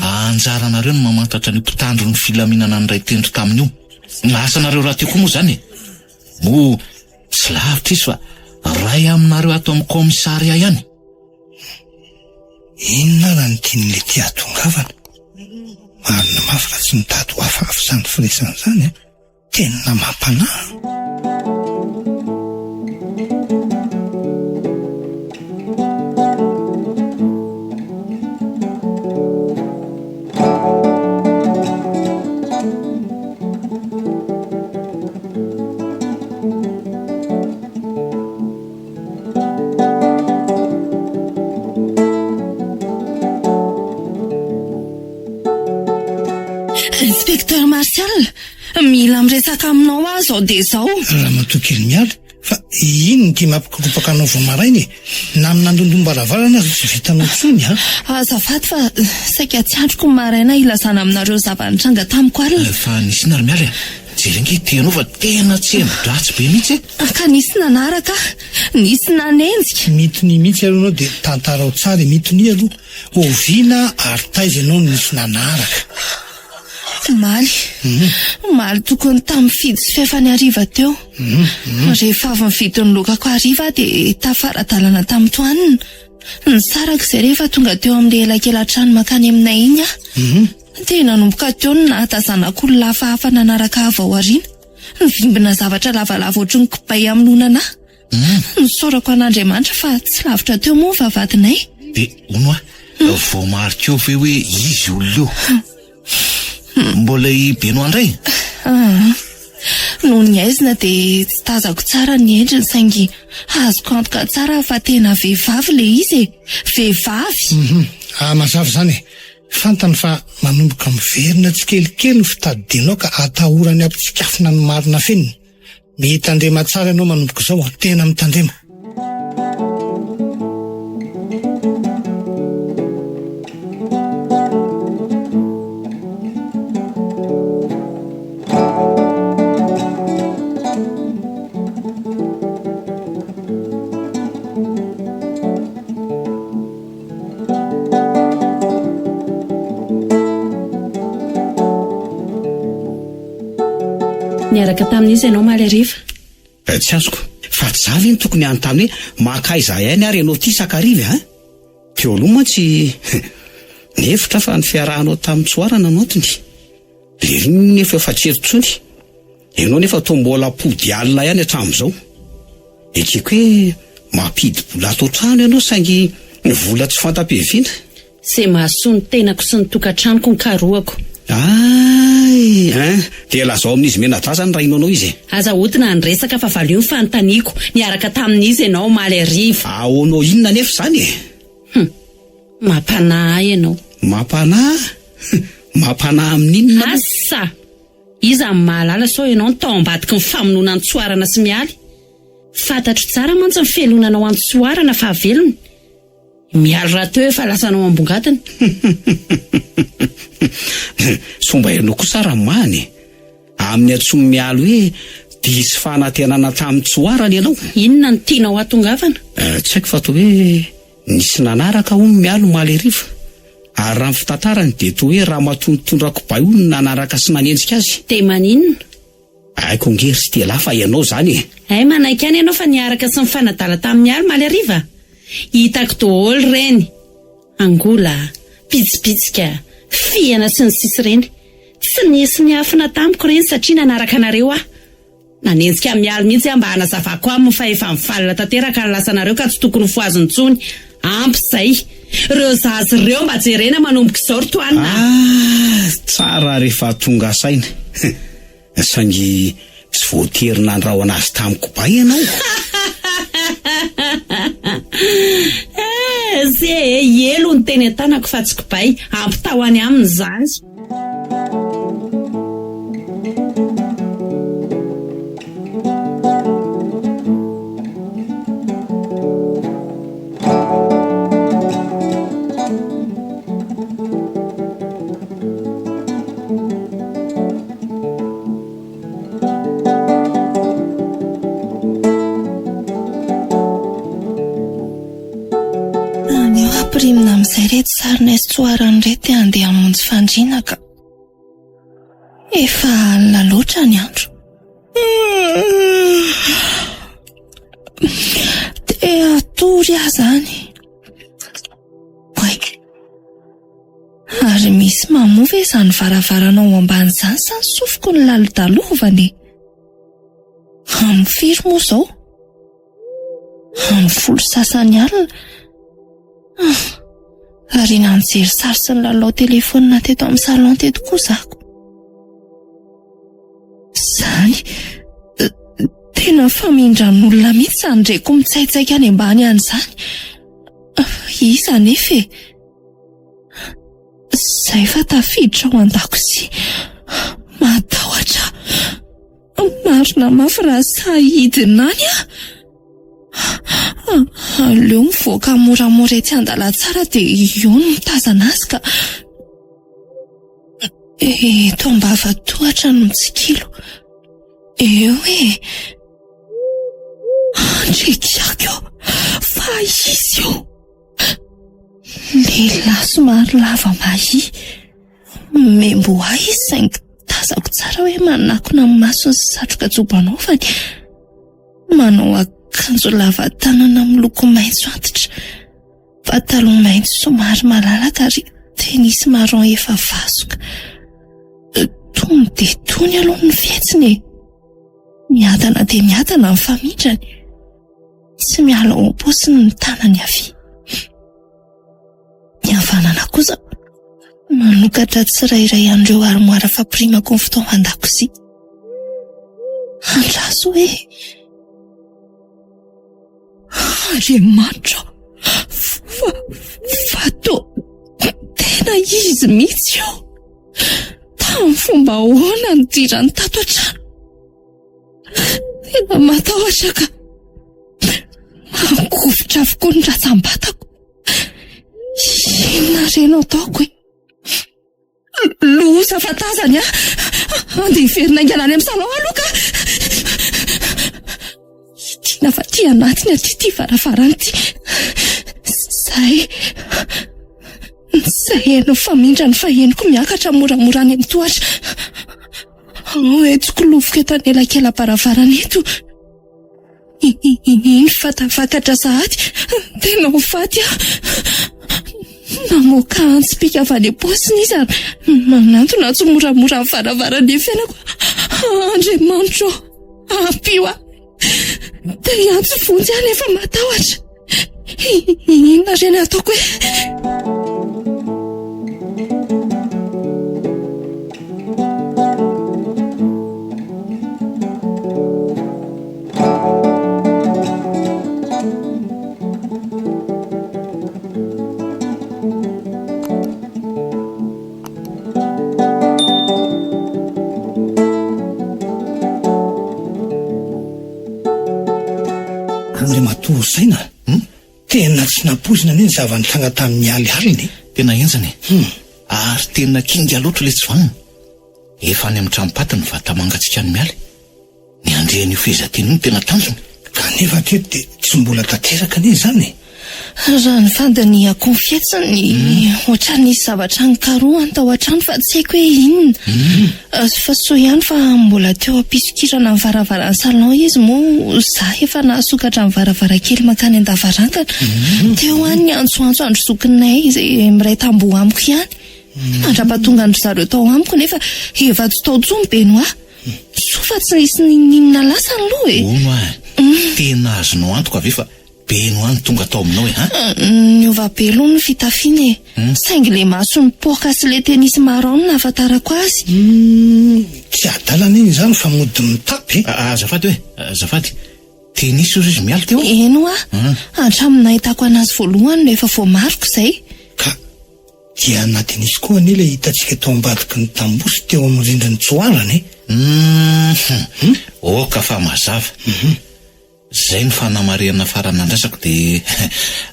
anjaranareo ny mamantatra an'io mpitandro ny filaminana niray tendro taminy io. Asanareo rahateo koa moa izany e! Moa tsy lavitra izy fa ray aminareo ato amin'ny kaomisaria ihany. Inona ara ny tian'i Letty hahatongavana? Marina mafy raha tsy mitady ho hafahafa izany firesany izany an! Tena mampanahy. Inspecteur Martial, mila miresaka aminao aho izao dia izao. Ramatoa kely Mialy, Fa inona ity mampikoropaka anao vao maraina e? Na ny nandondom-baravarana aza tsy vitanao intsony an! Azafady fa saika tsy andriko ny maraina hilazana aminareo ny zava-nitranga tamiko alina. Fa nisy inona ry Mialy a? Jereo ange ity anao fa tena tsembo-dratsy be mihitsy e! Ka nisy nanaraka ahy, nisy nanenjika. Mitonia mihitsy aloha ianao dia tantarao tsara e! Mitonia aloha, oviana ary taiza ianao no nisy nanaraka? Omaly. Omaly tokony tamin'ny fito sy fahefany hariva teo. Rehefa avy nividy ny lokako hariva aho dia tafara-dalana tamin'i Toanina. Nisaraka izay rehefa tonga teo amin'ilay elakelan-trano mankany aminay iny aho. Dia nanomboka teo no nahatazanako olona hafahafa nanaraka ahy avy ao aoriana. Nivimbina zavatra lavalava ohatry ny kibay hamonoana an'ahy. Nisaorako an'Andriamanitra fa tsy lavitra teo moa ny vavahadinay. Dia hono hoa, voamarikao ve hoe izy io olona io? Mbola i Benoît indray? Aa. Noho ny haizina dia tsy tazako tsara ny endriny saingy azoko antoka tsara fa tena vehivavy ilay izy e! Vehivavy! Hum, ah, mazava izany e! Fantany fa manomboka miverina tsikelikely ny fitadidianao ka atahorany hampitsikafona ny marina feniny. Mitandrema tsara ianao manomboka izao an! Tena mitandrema! Niaraka tamin'iza ianao omaly hariva? Eh, tsy azoko. Fa tsy za ve no tokony hanontany hoe mankaiza ihany ary ianao ity sakariva a? Teo aloha mantsy nihevitra fa ny fiarahanao tamin'i Tsoarana no antony. Lery iny nefa efa tsy eto intsony. Ianao nefa toa mbola mpody alina ihany hatramin'izao. Ekeko hoe mampidi-bola ato an-trano ianao saingy ny vola tsy fanta-piaviana. Ze mahasoa ny tenako sy ny tokantranoko no karohako. Ay ein! Dia lazao amin'izy mianadahy zany raha inoanao izy e! Aza odina ny resaka fa valio ny fanontaniako, niaraka tamin'iza ianao omaly hariva? Ahoanao inona anefa izany e? Hum! Mampanahy ahy ianao. Mampanahy? Mampanahy amin'inona moa? Asa! Iza no mahalala sao ianao no tao ambadiky ny famonoana an'i Tsoarana sy Mialy? Fantatro tsara mantsy ny fialonanao an'i Tsoarana fahavelony. Mialy rahateo efa lasanao ambongadiny. Sao mba ianao kosa Ramahana e! Amin'ny antsoin'i Mialy hoe diso fanantenana tamin'i Tsoarana ianao? Inona no tianao hahatongavana? Tsy haiko fa toa hoe nisy nanaraka hono Mialy omaly hariva. Ary raha ny fitantarany dia toa hoe ramatoa nitondra kibay hono no nanaraka sy nanenjika azy. Dia maninona? Haiko ange ry Stella fa ianao izany e! Hay manaiky ihany ianao fa niaraka sy nifanadala tamin'i Mialy omaly hariva? Hitako daholo ireny! Angola, pitsipitsika, fihana sy ny sisa ireny. Tsy nisy niafina tamiko ireny satria nanaraka anareo aho. Nanenjika an'i Mialy mihitsy aho mba hanazavako aminy fa efa mivalona tanteraka ny lasanareo ka tsy tokony hofohaziny intsony. Ampy izay. Ireo zaza ireo mba jerena manomboka izao ry Toanina a! Ah! Tsara rehefa tonga saina. Saingy tsy voatery nandrahona azy tamiko bay ianao. Eh, ze e, elo ny teny an-tanako fa tsy kibay, ampitao any aminy izany. Aleo ampirimina amin'izay ireto sarinay sy tsoarany ireto dia handeha hamonjy fandriana ka. Efa alina loatra ny andro. Te hatory aho izany. Oay. Ary misy mamoa ve izany varavarana ao ambany izany sa ny sofiko no lalodalovana e? Amin'ny firy moa izao? Amin'ny folo sasany alina? Ah, variana nijery sary sy nilalao telefaonina teto amin'ny salon teto koa zako. Izany, tena famindran'olona mihitsy izany reko mitsaitsaika any ambany any izany. Iza anefa e? Izay fa tafiditra ao an-dakozia. Matahotra. Marina mafy raha sahy hidina any aho. Aleo mivoaka moramora etsy an-dalantsara dia eo no mitazana azy ka. Eto ambava-tohatra no mitsikilo. Eo e! Andriakiako eo! Fa izy io! Lehilahy somary lava mahia. Membo ahy izy saingy tazako tsara hoe manakona ny masony sy satroka joba anaovany. Manao akanjo lava tanana miloko maitso antitra. Pataloha mainty somary malalaka ary tennis marron efa vasoka. Tony dia tony aloha ny fihetsiny e. Miadana dia miadana ny famindrany. Tsy miala ao am-paosiny ny tanany havia. Ny havanana kosa manokatra tsirairay an'ireo armoara fampirimako ny fitaovan-dakozia. Andraso hoe. Andriamanitra ô! Fa, fa toa tena izy mihitsy io! Tamin'ny fomba ahoana nidirany tato an-trano? Tena matahotra ka! Mangovitra avokoa ny rantsambatako. Inona re no ataoko e? Loza fa tazany aho. Andeha hiverina haingana any amin'ny salon aloha ka. Tiana fa aty anatiny aty ity varavarana ity. Zay. Zay heno famindra ny fahenoko miakatra moramora any amin'ny tohatra. Etsiko loviko eto anelakelam-baravarana eto. Iny fa tafakatra sahady, tena ho faty aho. Namoaka antsy pika avy any am-paosiny izy ary manantona tsy moramora ny varavaran'ny fiainako. Andriamanitra ô, ampio aho. Te hiantso vonjy aho nefa matahotra. Inona re ny ataoko e? Andriamatoa Saina, Hum? Tena tsy nampoizina anie ny zava-nitranga tamin'ny Mialy alina e! Tena henjana e! Hum. Ary tena kinga loatra ilay tsy vanona. Efa any amin'ny tranom-paty ny vata-mangatsiakan'i Mialy. Ny handre an'io fehezanteny io no tena tanjony. Kanefa hatreto dia tsy mbola tanteraka anie izany e! Raha ny fandinihako ny fihetsiny, ohatran'ny nisy zavatra nikarohany tao an-trano fa tsy haiko hoe inona. Fa soa ihany fa mbola teo am-pisokirana ny varavaran'ny salon izy moa izaho efa nahasokatra ny varavarankely mankany an-davarangana. Teo aho niantsoantso an-dry zokinay izay miray tamboho amiko ihany. Mandra-pahatongan-dry zareo tao amiko nefa efa tsy tao intsony Benoît. Soa fa tsy nisy n'inon'inona lasa aloha e! Hono ah, tena azonao antoka ve fa Benoît no tonga tao aminao e, han? Niova be aloha ny fitafiana e! Saingy ilay maso nipoaka sy ilay tenisy marron no nahafantarako azy. Humm, tsy adala anie izany fa mody mitapy e! Azafady hoe, azafady, tenisy hozy izy mialy teo? Eny hoa, hatramin'ny nahitako anazy voalohany no efa voamariko izay. Ka dia na tenisy koa anie ilay hitantsika tao ambadiky ny tamboho sy teo amin'ny rindrin'ny tsoarana e! Humm, ok fa mazava. Izay no fanamarihana farany nandrasako dia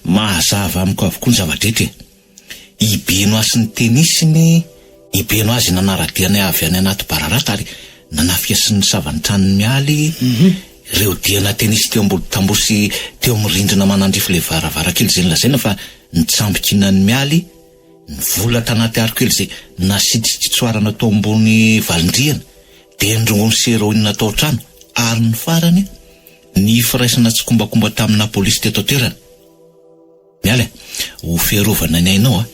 mazava amiko avokoa ny zava-drehetra e! I Benoît sy ny tenisiny, i Benoît izay nanara-dia anay avy any anaty bararata ary nanafika sy nisava ny tranon'i Mialy, ireo diana tenisy teo ambody tamboho sy teo amin'ny rindrina manandrify ilay varavarankely izay nolazaina fa nitsambikinan'i Mialy, ny vola tanaty harokely izay nasitritsitsoarana tao ambony valindrihana, dia ny rongony sy heroine tao an-trano, ary ny farany, ny firaisana tsikombakomba tamina polisy teto an-toerana. Mialy a, ho fiarovana ny ainao a,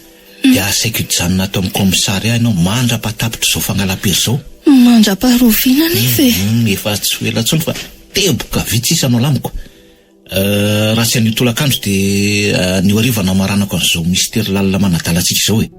dia asaiko hijanona ato amin'ny commissariat ianao mandra-pahatapitr'izao fangalam-pery izao. Mandra-paharoviana anefa e! Hum, efa tsy ho ela intsony fa teboka vitsy sisa no alamiko. Raha tsy anio tolakandro dia anio hariva no hamaranako an'izao mistery lalina manadala antsika izao e.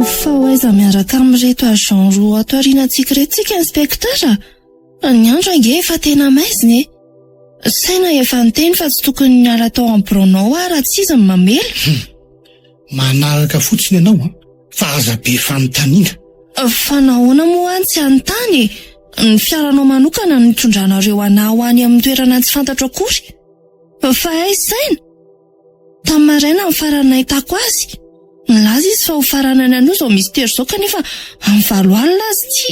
Fa ho aiza miaraka amin'ireto agent roa ato aorianantsika ireto tsika inspecteur a? Ny andro ange efa tena maizina e! Saina efa niteny fa tsy tokony niala tao amin'ny biraonao aho raha tsy izy no mamela. Hum. Manaraka fotsiny ianao an, fa aza be fanontaniana. Fa nahoana moa aho no tsy hanontany e? Ny fiaranao manokana no nitondranareo anà ho any amin'ny toerana tsy fantatro akory. Fa aiza Saina? Tamin'ny maraina no farany nahitako azy. Nilaza izy fa ho faranany anio izao mistery izao kanefa amin'ny valo alina azy tsy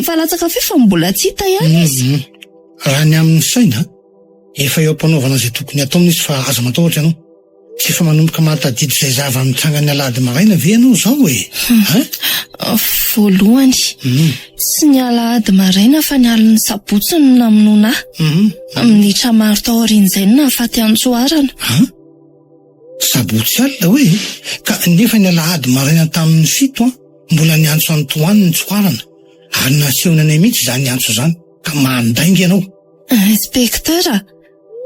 efa latsaka feo fa mbola tsy hita ihany izy. Mhm. Raha ny amin'ny saina, efa eo am-panaovana izay tokony hataony izy fa aza matahotra ianao. Tsy efa manomboka mahatadidy izay zava-nitranga ny alahady maraina ve ianao izao e? Hein? Voalohany, Mhm. tsy ny alahady maraina fa ny alin'ny sabotsy no namonoana ahy. Mhm. Minitra maro tao aorian'izay no nahafaty an'i Tsoarana. An? Sabotsy alina hoe? Ka nefa ny alahady maraina tamin'ny fito an, mbola niantso an'i Toany ny Tsoarana. Ary nasehony anay mihitsy izany antso izany. Ka mandainga ianao. Inspecteur a!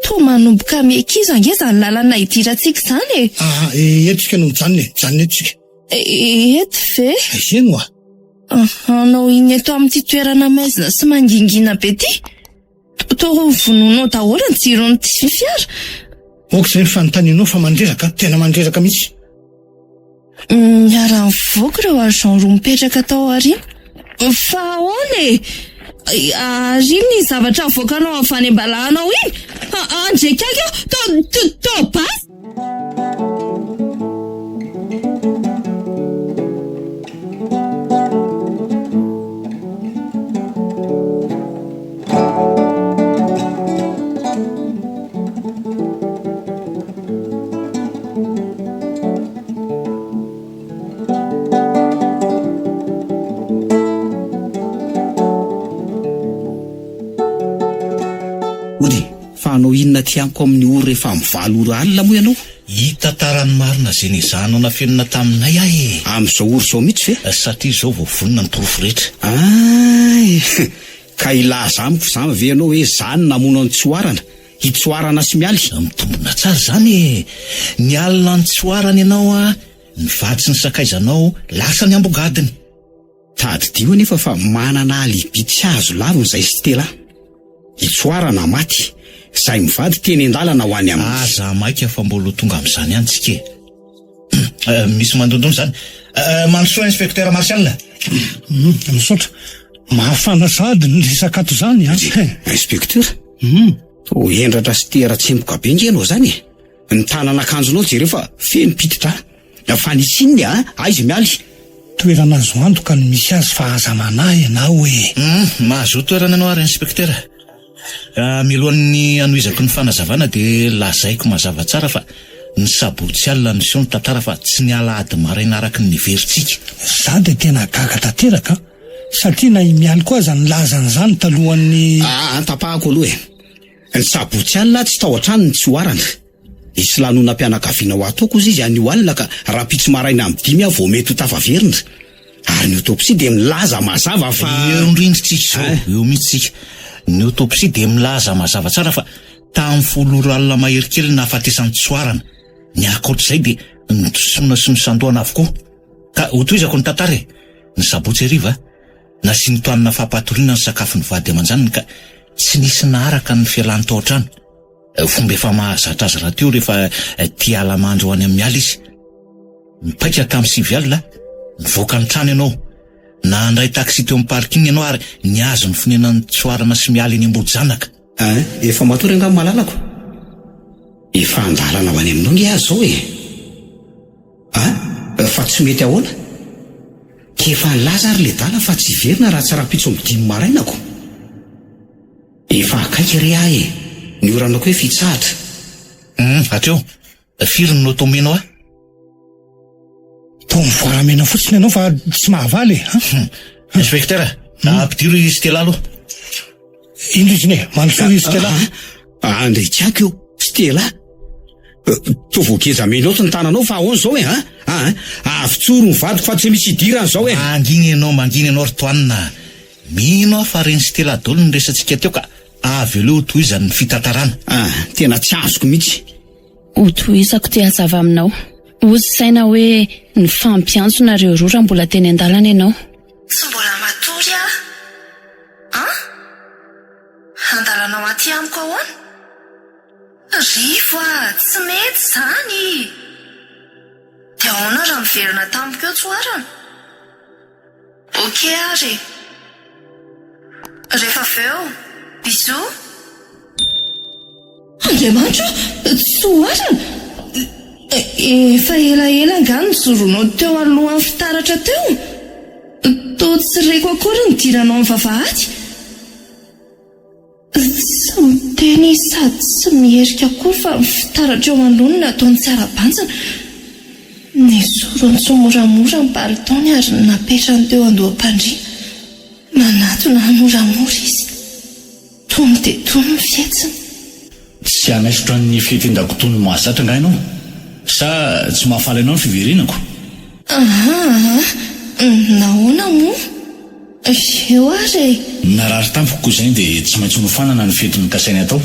Toa manomboka miha-kizo ange izany lalana hidirantsika izany e! Aa, eto isika no mijanona e! Mijanona eto isika. Eto ve? Eny oa! Hanao inona eto amin'ity toerana maizina sy mangingina be ity? Toa vonoinao daholo ny jiron'ity fiara. Aoka izay ny fanontanianao fa mandreraka, tena mandreraka mihitsy. Niara-nivoaka ireo agent roa mipetraka tao aoriana. Fa ahoana e? Ary iny ny zavatra avoakanao avy any am-balahanao iny? Andriakaky aho, toa toa basy! Ody, fa hanao inona aty amiko amin'ny ora efa amin'ny valo ora alina moa ianao? Hitantara ny marina izay nezahanao nafenina taminay aho e! Amin'izao ora izao mihitsy ve? Satria izao vao vonona ny porofo rehetra. Ay! Ka hilaza amiko izany ve ianao hoe izaho no namono an'i Tsoarana? I Tsoarana sy Mialy? Mitombina tsara izany e! Ny alina an'i Tsoarana ianao an, ny vady sy ny sakaizanao lasa ny ambogadiny. Tadidio anefa fa manana alibi tsy azo lavina izay Stella. I Tsoarana maty, izahay mivady teny an-dalana ho any amin'ny. Aza maika fa mbola ho tonga amin'izany ihany tsika e! Misy mandondona izany. Mandrosoa Inspecteur Martial. Misaotra. Mafana sahady ny resaka ato izany an! Inspecteur? Toa hendratra sy tia ratsemboka be nge ianao izany e! Ny tanan'akanjonao jereo fa feno piti-drà. Fa nisy inona a? Aiza i Mialy? Toerana azo antoka no misy azy fa aza manahy ianao e! Mahazoa toerana ianao ary Inspecteur. Mialohan'ny hanohizako ny fanazavana dia lazaiko mazava tsara fa ny sabotsy alina niseho ny tantara fa tsy ny alahady maraina araka ny neverintsika. Za dia tena gaga tanteraka an! Satria na i Mialy koa aza nilaza an'izany talohan'ny. Aa tapahako aloha e! Ny sabotsy alina tsy tao an-trano ny tsoarana. Hisy lanonam-pianakaviana ho ataoko hozy izy anio alina ka rahampitso maraina amin'ny dimy aho vao mety ho tafaverina. Ary ny autopsie dia milaza mazava fa. Eo indrindra tsika izao, eo mihitsy tsika. Ny autopsie dia milaza mazava tsara fa tamin'ny folo ora alina mahery kely ny nahafatesan'i Tsoarana. Ny ankoatr'izay dia nodosona sy nosandohana avokoa. Ka hotohizako ny tantara e! Ny sabotsy hariva, nasian'i Toanina fampatoriana ny sakafon'ny vady aman-janany ka tsy nisy naharaka ny fialany tao an-trano. Fomba efa mahazatra azy rahateo rehefa tia hiala-mandry ho any amin'ny ala izy. Nipaika tamin'ny sivy alina, nivoaka ny trano ianao. Nandray taxi teo amin'ny parking ianao ary nihazo ny fonenan'i Tsoarana sy Mialy eny Ambohijanaka. Ein, efa matory angaha malalako? Efa an-dalana ho any aminao nge aho zao e! An, fa tsy mety ahoana? K'efa nilaza ary ledala fa tsy hiverina raha tsy rahampitso amin'ny dimy maraina ko! Efa akaiky re aho e! Ny orana koa efa hitsahatra. Hum, hatreo. Firy ny note omenao ahy? Toa mivoaramena fotsiny ianao fa tsy mahavaly e! Hum. Inspecteur, ampidiro i Stella aloha. Indro izy iny e, mandrosoa i Stella. Ah, andritsiako io, Stella. Toa voageja menottes ny tananao fa ahoana izao e, an? An, avotsoro ny vadiko fa tsy misy idirany izao e. Mangina ianao, mangina ianao ry Toanina. Mino aho fa ren'i Stella daholo ny resatsika teo ka avy aleo hotohizany ny fitantarana. Ah, tena tsy azoko mihitsy. Hotohizako ty hazava aminao. Hozy saina hoe nifampiantso nareo roa raha mbola teny an-dalana ianao. Tsy mbola matory aho an! Andalanao aty amiko ahoana? Rivo a! Tsy mety izany! Dia ahoana raha miverina tampoka eo Tsoarana? Ok ary e! Rehefa avy eo, bisous! Andriamanitra o! Tsoarana! Efa elaela angaha nijoronao teo alohan'ny fitaratra teo? Toa tsy reko akory ny nidiranao ny vavahady? Tsy miteny izy sady tsy miherika akory fa ny fitaratra eo anoloany no ataony tsy ara-banjina. Nesoriny tsimoramora ny palitaony ary napetrany teo andoham-pandriana. Nanatona ahy moramora izy. Tony dia tony ny fihetsiny. Tsy hanaisotra ny fihetendako toy ny mahazatra angaha ianao? Sa tsy mahafaly anao ny fiverenako? Aa, nahoana moa? Eo ary e! Narary tampoka koa izay dia tsy maintsy nofanana ny fety nokasainy hatao.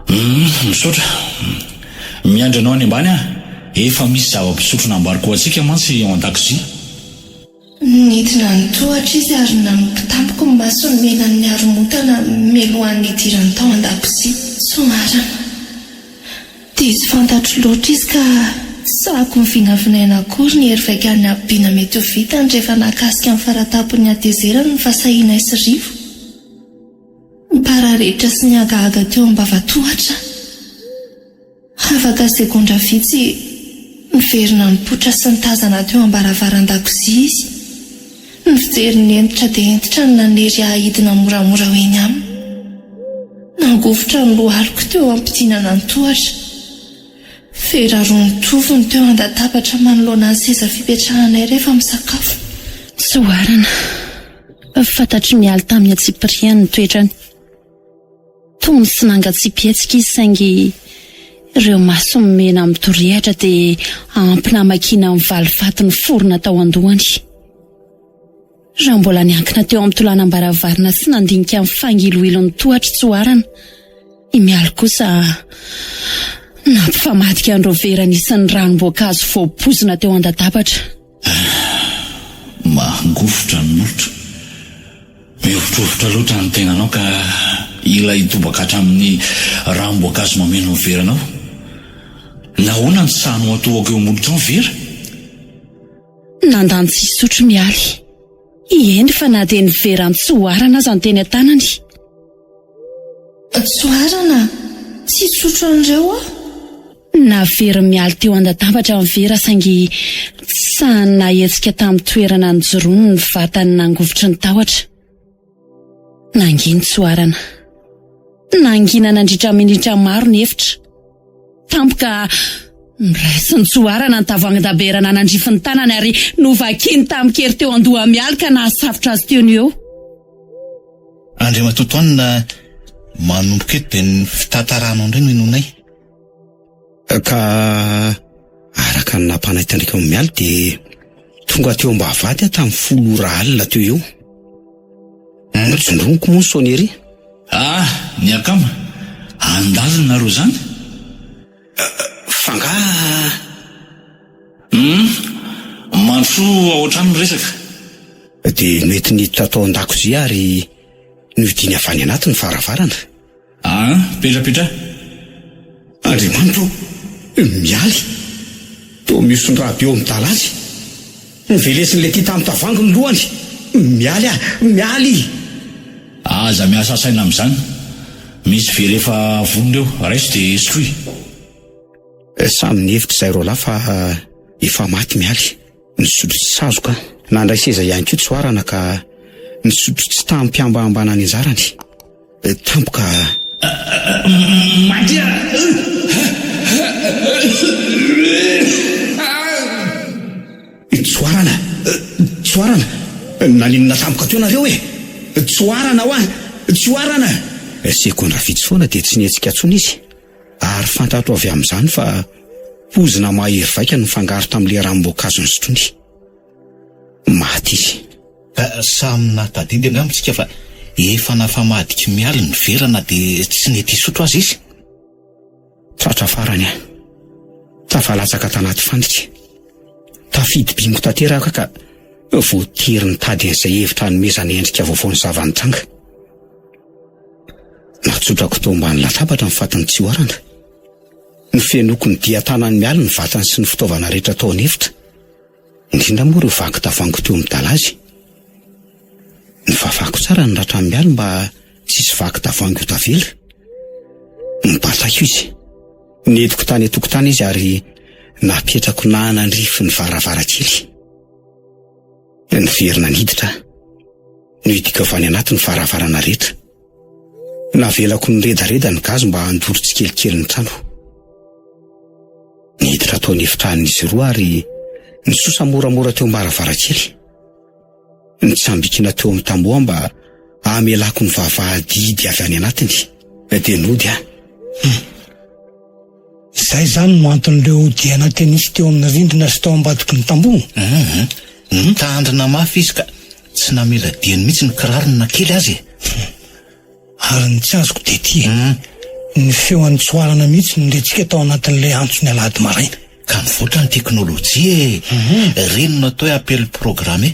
Humm, misaotra. Miandry anao any ambany aho. Efa misy zava-pisotro namboariko ho antsika mantsy ao an-dakozia. Nidina ny tohatra izy ary nanompo tampoka ny masony menan'ny haromotana mialohan'ny hidirany tao an-dakozia. Soarana. Diso fantatro loatra izy ka tsy sahako novinavinaina akory ny hery vaikan'ny habibiana mety ho vitany rehefa nahakasika ny faratampon'ny hatezerany ny fahasahianay sy Rivo. Nipararetra sy nihagahaga teo am-bavatohatra aho. Afaka segondra vitsy, niverina nipoitra sy nitazana teo am-baravaran-dakozia izy. Ny fijeriny hentitra dia hentitra no nanery ahy hidina moramora ho eny aminy. Nangovitra ny lohaliko teo am-pidinana ny tohatra. Vera roa nitovy no teo an-databatra manoloana ny seza fipetrahanay rehefa misakafo. Tsoarana. Fantatr'i Mialy tamin'ny antsipiriany ny toetrany. Tony sy nangatsiam-pihetsika izy saingy ireo masony mena mitorehatra dia ampy namakiana ny valifaty niforona tao an-dohany. Raha mbola niankina teo amin'ny tolanam-baravarana sy nandinika ny fangiloilon'ny tohatra tsoarana, i Mialy kosa nampifamadika an'ireo vera nisy ny ranom-boankazo voapoizina teo an-databatra. Mangovitra ny molotra. Mihovitrovitra loatra ny tenanao ka hila hitobaka hatramin'ny ranom-boankazo mameno ny veranao. Nahoana no sahy nohatohako eo molotrao ny vera? Nandany tsy hisotro Mialy. Eny fa na dia ny veran'i Tsoarana aza no teny an-tanany. Tsoarana? Tsy hisotro an'ireo aho. Naverin'i Mialy teo an-databatra ny vera saingy tsy sahy nahetsika tamin'ny toerana nijoroany ny vatany nangovitry ny tahotra. Nanginy Tsoarana. Nangina nandritra minitra maro ny efitra. Tampoka, noraisin'i Tsoarana ny tavoahangin-dabera nanandrify ny tanany ary novakiny tamin-kery teo an-doha Mialy ka nahasafotra azy teo no eo. Andriamatoa Toanina, manomboka eto dia ny fitantaranao indray no henoinay. Ka araka ny nampanaitandriko an'i Mialy dia tonga teo am-bavahady aho tamin'ny folo ora alina teo eo. Notsindroniko moa ny sonnerie. Ah, ny akama! Andalina nareo zany? F'angaha. Hum, mandrosoa ao an-trano ny resaka. Dia noentiny hiditra tao an-dakozia ary nohidiany avy any anaty ny varavarana. Aa, petrapetraha. Andriamanitra ô! Mialy! Toa mihoson-drà be eo amin'ny dalazy. Novelesin'ilay tia tamin'ny tavoahangy ny lohany. Mialy ah! Mialy! Aza miasa saina amin'izany. Misy vera efa vonona eo, raiso dia sotroy. Samy nihevitra izahay roalahy fa efa maty Mialy. Nisotro tsy sazoka. Nandray seza ihany koa Tsoarana ka nisotro tsy tamim-pihambahambana ny anjarany. Tampoka. Maty Tsoarana! Tsoarana! Naninona tampoka teo nareo e? Tsoarana hoa! Tsoarana! Segondra vitsy foana dia tsy nihetsika intsony izy ary fantatro avy amin'izany fa poizina mahery vaika no nifangaro tamin'ilay ranom-boankazo nosotroiny. Maty izy. Samy nahatadidy angamba isika fa efa nafamadik'i Mialy ny vera na dia tsy nety hisotro aza izy. Tratra farany aho. Tafalatsaka tanaty fandrika. Tafidi-bingo tanteraka ka voatery nitady an'izay hevitra hanomezana endrika vaovao ny zava-nitranga. Natsotrako tao ambany latabatra ny fatin'i Tsihoarana. Nofenoiko ny dian-tanan'i Mialy ny vatany sy ny fitaovana rehetra tao an'efitra, indrindra moa ireo vaky tavoahangy teo amin'ny dalazy. Nivavako tsara ny ratran'i Mialy mba tsy hisy vaky tavoahangy ho tavela. Nibataiko izy. Nentiko tany an-tokotany izy ary napetrako nanandrify ny varavarankely. Niverina niditra aho. Nohidiko avy any anaty ny varavarana rehetra. Navelako niredareda ny gazy mba handoro tsikelikely ny trano. Niditra tao an'efitranon'izy roa ary nisosa moramora teo am-baravarankely. Nitsambikina teo amin'ny tamboho aho mba hamelako ny vavahadidy avy any anatiny. Dia nody aho. Hum. Izay izany no anton'ireo diana tenisy teo amin'ny rindrina sy tao ambadiky ny tamboho? Hum. Nitandrina mafy izy ka tsy namela diany mihitsy ny kirarony na kely aza e. Hum. Ary ny tsy azoko dia ity e. Ny feo an'Tsoarana mihitsy no rentsika tao anatin'ilay antso ny alahady maraina. Ka mivoatra ny teknolojia e! Ireny no atao hoe appel programmé.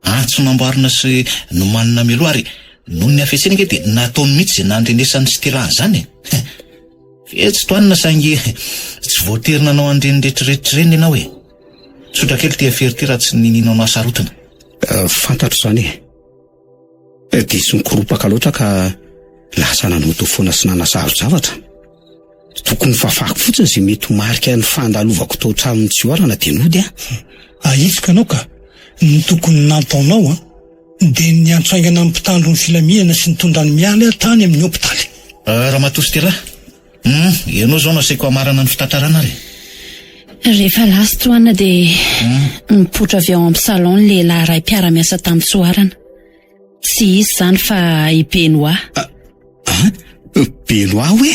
Antso namboarina sy nomanina mialoha ary noho ny hafetsena ange dia nataony mihitsy izay nandrenesany sy terahany izany e! Fetsy toanina saingy tsy voatery nanao an'ireny retraretra ireny ianao e! Tsotra kely ity afera ity raha tsy ninianao nahasarotina. Fantatro izany e! Diso nikoropaka loatra ka lasa nanao foana sy nanasaro-javatra. Tokony fafako fotsiny izay mety ho marika ny fandalovako tao an-tranon'i Tsioarana dia nody aho. Ahitsiko ianao ka. Ny tokony nataonao an, dia ny niantso haingana ny mpitandro ny filaminana sy nitondra an'i Mialy tany amin'ny hopitaly. Ramatoa Stella, hum, ianao izao no asaiko hamarana ny fitantarana ary e. Rehefa lasa Tohana dia nipoitra avy ao amin'ny salon ny lehilahy iray mpiara-miasa tamin'i Tsoarana. Tsy iza izany fa i Benoît. Ah, Benoît hoe?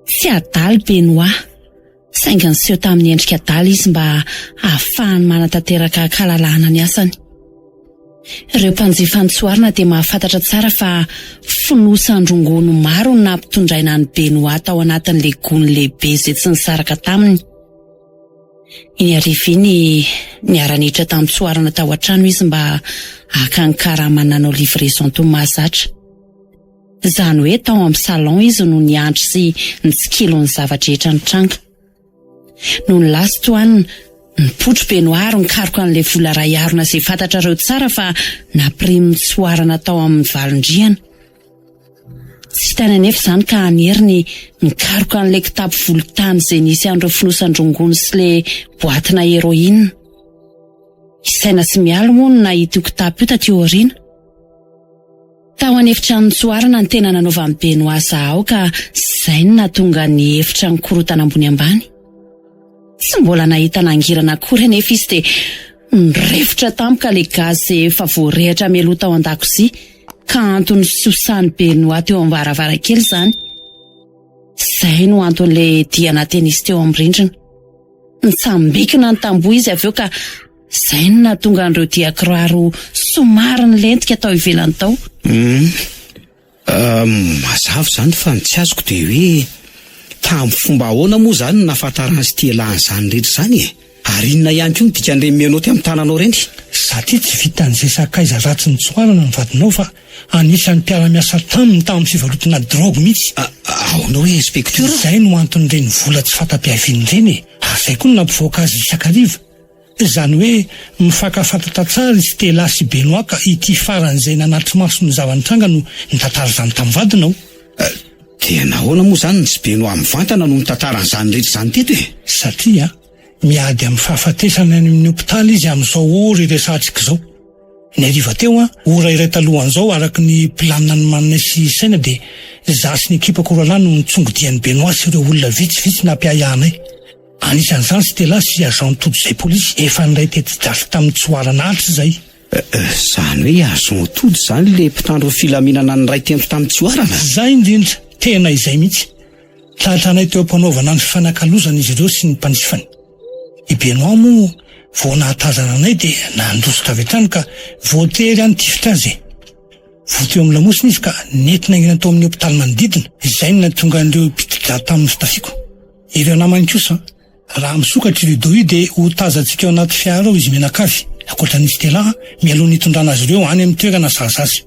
Tsy adala i Benoît. Saingy niseho tamin'ny endrika adala izy mba hahafahany manatanteraka an-kalalahana ny asany. Ireo mpanjifa nitsoarina dia mahafantatra tsara fa fonosan-drongony maro no nampitondraina an'i Benoît tao anatin'ilay gony lehibe izay tsy nisaraka taminy. Iny hariva iny, niara-niditra tamin'ny tsoarana tao an-trano izy mba haka ny karama nanao livraison toy ny mahazatra. Izany hoe tao amin'ny salon izy no niandry sy nitsikilo ny zava-drehetra nitranga. Nony lasa Toine, nipotro Benoît ary nikaroka an'ilay vola iray harona izay fantatrareo tsara fa nampirimin'ny tsoarana tao amin'ny valin-drihana. Tsy hitany anefa izany ka hanery ny nikaroka an'ilay kitapo volontany izay nisy an'ireo fonosan-drongony sy ilay boatina héroïne. I Saina sy Mialy moa no nahita io kitapo io taty aoriana. Tao an'efitranon'i Tsoarana ny tena nanaovan'i Benoît zahao ka izay no nahatonga ny efitra nikorotana ambony ambany. Tsy mbola nahita nangirana akory anefa izy dia nirefotra tampoka ilay gaz izay efa voarehitra mialoha tao an-dakozia ka antony nisosan'i Benoît teo am-baravarankely izany. Izay no anton'ilay diana tenisy teo amin'ny rindrina. Nitsambikina ny tamboho izy avy eo ka izay no nahatonga an'ireo dian-kiraro somary nilentika tao ivelany tao. Hum. Mazava izany fa ny tsy azoko dia hoe tamin'ny fomba ahoana moa izany no nahafantaran'i Stella an'izany rehetra izany e? Ary inona ihany koa no dikan'ireny menottes amin'ny tananao ireny? Satria tsy vitan'izay sakaiza ratsy nitsoarana ny vadinao fa anisan'ny mpiara-miasa taminy tamin'ny fivarotana drogue mihitsy. Ahoana hoe inspecteur? Izay no anton'ireny vola tsy fanta-piaviana ireny e! Ary izay koa no nampivoaka azy isan-kariva. Izany hoe mifankafantatra tsara i Stella sy Benoît ka ity farany izay nanatri-maso ny zava-nitranga no nitantara izany tamin'ny vadinao. Dia nahoana moa izany no tsy Benoît mivantana no nitantara an'izany rehetra izany teto e? Satria miady amin'ny fahafatesana any amin'ny hopitaly izy amin'izao ora iresahantsika izao. Ny hariva teo an, ora iray talohan'izao araka ny planina nomaninay sy Saina dia izaho sy ny ekipako roalahy no nitsongodia an'i Benoît sy ireo olona vitsivitsy nampiahiahy anay. Anisan'izany Stella sy agent Tojo izay polisy efa niray teti-dratsy tamin'ny tsoarana hatrizay. Izany hoe agent Tojo izany ilay mpitandro ny filaminana niray tendro tamin'ny tsoarana? Izay indrindra! Tena izay mihitsy! Tratranay teo am-panaovana ny fifanakalozana izy ireo sy ny mpanjifany. I Benoît moa vao nahatazana anay dia nandositra avy hatrany ka voatery aho nitifitra azy e! Voa teo amin'ny lamosina izy ka nentina haingana tao amin'ny hopitaly manodidina. Izay no nahatonga an'ireo mpitidra tamin'ny fitafiako. Ireo namany kosa. Raha misokatra io rideau io dia ho tazantsika ao anaty fiara ao izy mianakavy, ankoatra an'i Stella, mialoha ny hitondrana azy ireo any amin'ny toerana sahaza azy.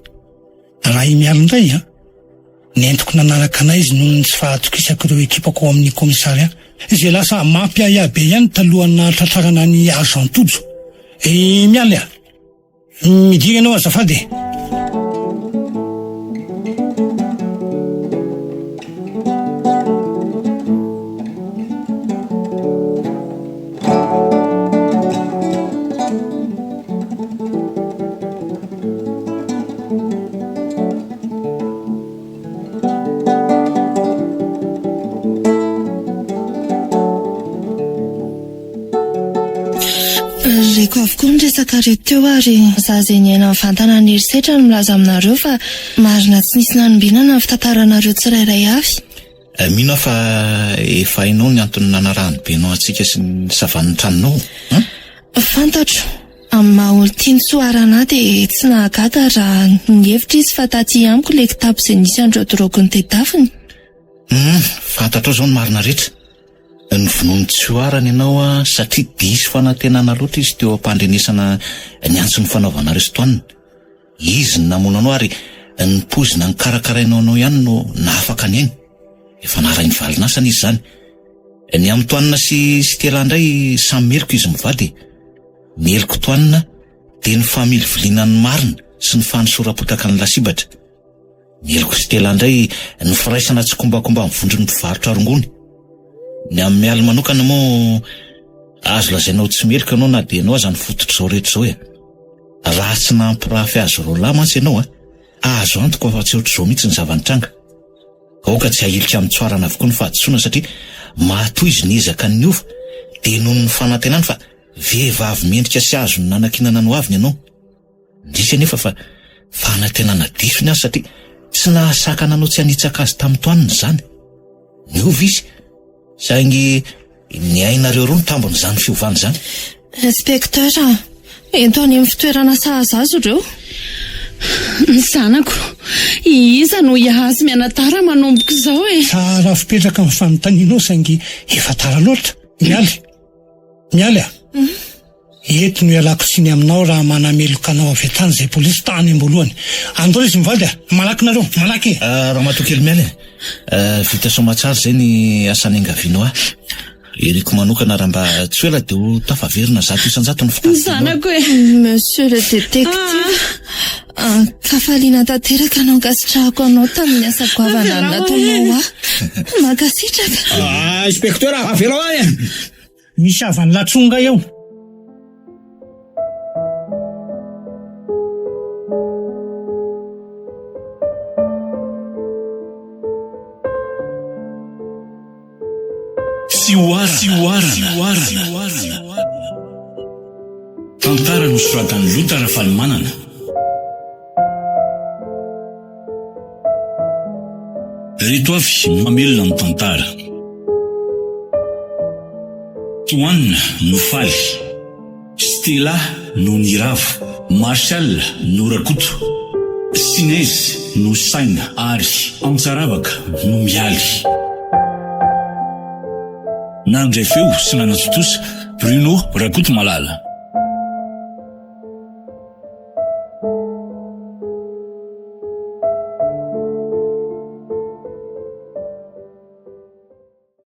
Raha i Mialy indray an! Nentiko nanaraka anay izy noho ny tsy fahatokisako ireo ekipako ao amin'ny commissariat, izay lasa mampiahiahy be ihany talohan'ny nahatratrarana an'i Agent Tojo. I Mialy a! Midira ianao azafady e! Reko avokoa ny resakareo teo ary za izay niaina mivantana ny herisetra no milaza aminareo fa marina tsy nisy nanombinana ny fitantaranareo tsirairay avy. Eh, mino aho fa efa hainao ny antony nanarahan'i Benoît antsika sy ny savan'ny tranonao, an? Fantatro. Amin'ny maha olon-tian'i Soarana ahy dia tsy nahagaga raha nihevitra izy fa taty amiko ilay kitapo izay nisy an'ireo drogue notedaviny. Hum, fantatrao izao ny marina rehetra. Novonoin'i Tsoarana ianao an, satria diso fanantenana loatra izy teo am-pandrenesana ny antso nifanaovanareo sy Toanina. Izy no namono anao ary ny poizina nikarakarainao anao ihany no nahafaka ny ainy. Efa naharay ny valin'asany izy izany. Ny amin'i Toanina sy Stella indray samy meloka izy mivady e. Ny helok'i Toanina dia ny familiviliana ny marina sy ny fanosoram-potaka ny lasibatra. Ny helok'i Stella indray ny firaisana tsikombakomba amin'ny vondron'ny mpivarotra rongony. Ny amin'i Mialy manokana moa azo lazaina ho tsy meloka ianao na dia ianao aza no fototr'izao rehetra izao e. Raha tsy nampirafy azy roalahy mantsy ianao a, azo antoka fa tsy ohatr'izao mihitsy ny zava-nitranga. Aoka tsy hahilika amin'ny tsoarana avokoa ny fahadisoana satria matoa izy niezaka ny niova dia noho ny fanantenany fa vehivavy mendrika sy azony nanankinana ny hoaviny ianao. Indrisy anefa fa fanantenana diso ny azy satria tsy nahasakana anao tsy hanitsaka azy tamin'ny toanina izany. Niova izy Saingy ny ainareo roa no tambin'izany fiovana izany. Inspecteur a! Ento any amin'ny fitoerana sahaza azy ireo. Ny zanako, iza no hihazo mianatara manomboka izao e? Tsara fipetraka ny fanontanianao saingy efa tara loatra. Mialy! Mialy a! Eto no ialako tsiny aminao raha manameloka anao avy hatrany izay polisy tany am-boalohany. Andao izy mivady a! Malaky nareo, malaky e! Ramatoa kely Mialy a! Vita soamatsara izay ny asa niangavianao ahy. Iriko manokana raha mba tsy ho ela dia ho tafaverina 100% ny fitadidianao. Zanako e! Monsieur le détective, an-kafaliana tanteraka no ankasitrahako anao tamin'ny asa goavana nataonao ahy. Mankasitraka. Ah, inspecteur, avelao ahy e! Misy havan'i Latsonga eo. Fihoarana. Tantara nosoratan'i Lota Rafalimanana. Ireto avy no mamelona ny tantara. Toanina no faly, Stella no nirava, Martial no Rakoto, Sinez no saina ary Antsaravaka no Mialy. Nandray feo sy nanatontosa, Bruno Rakotomalala.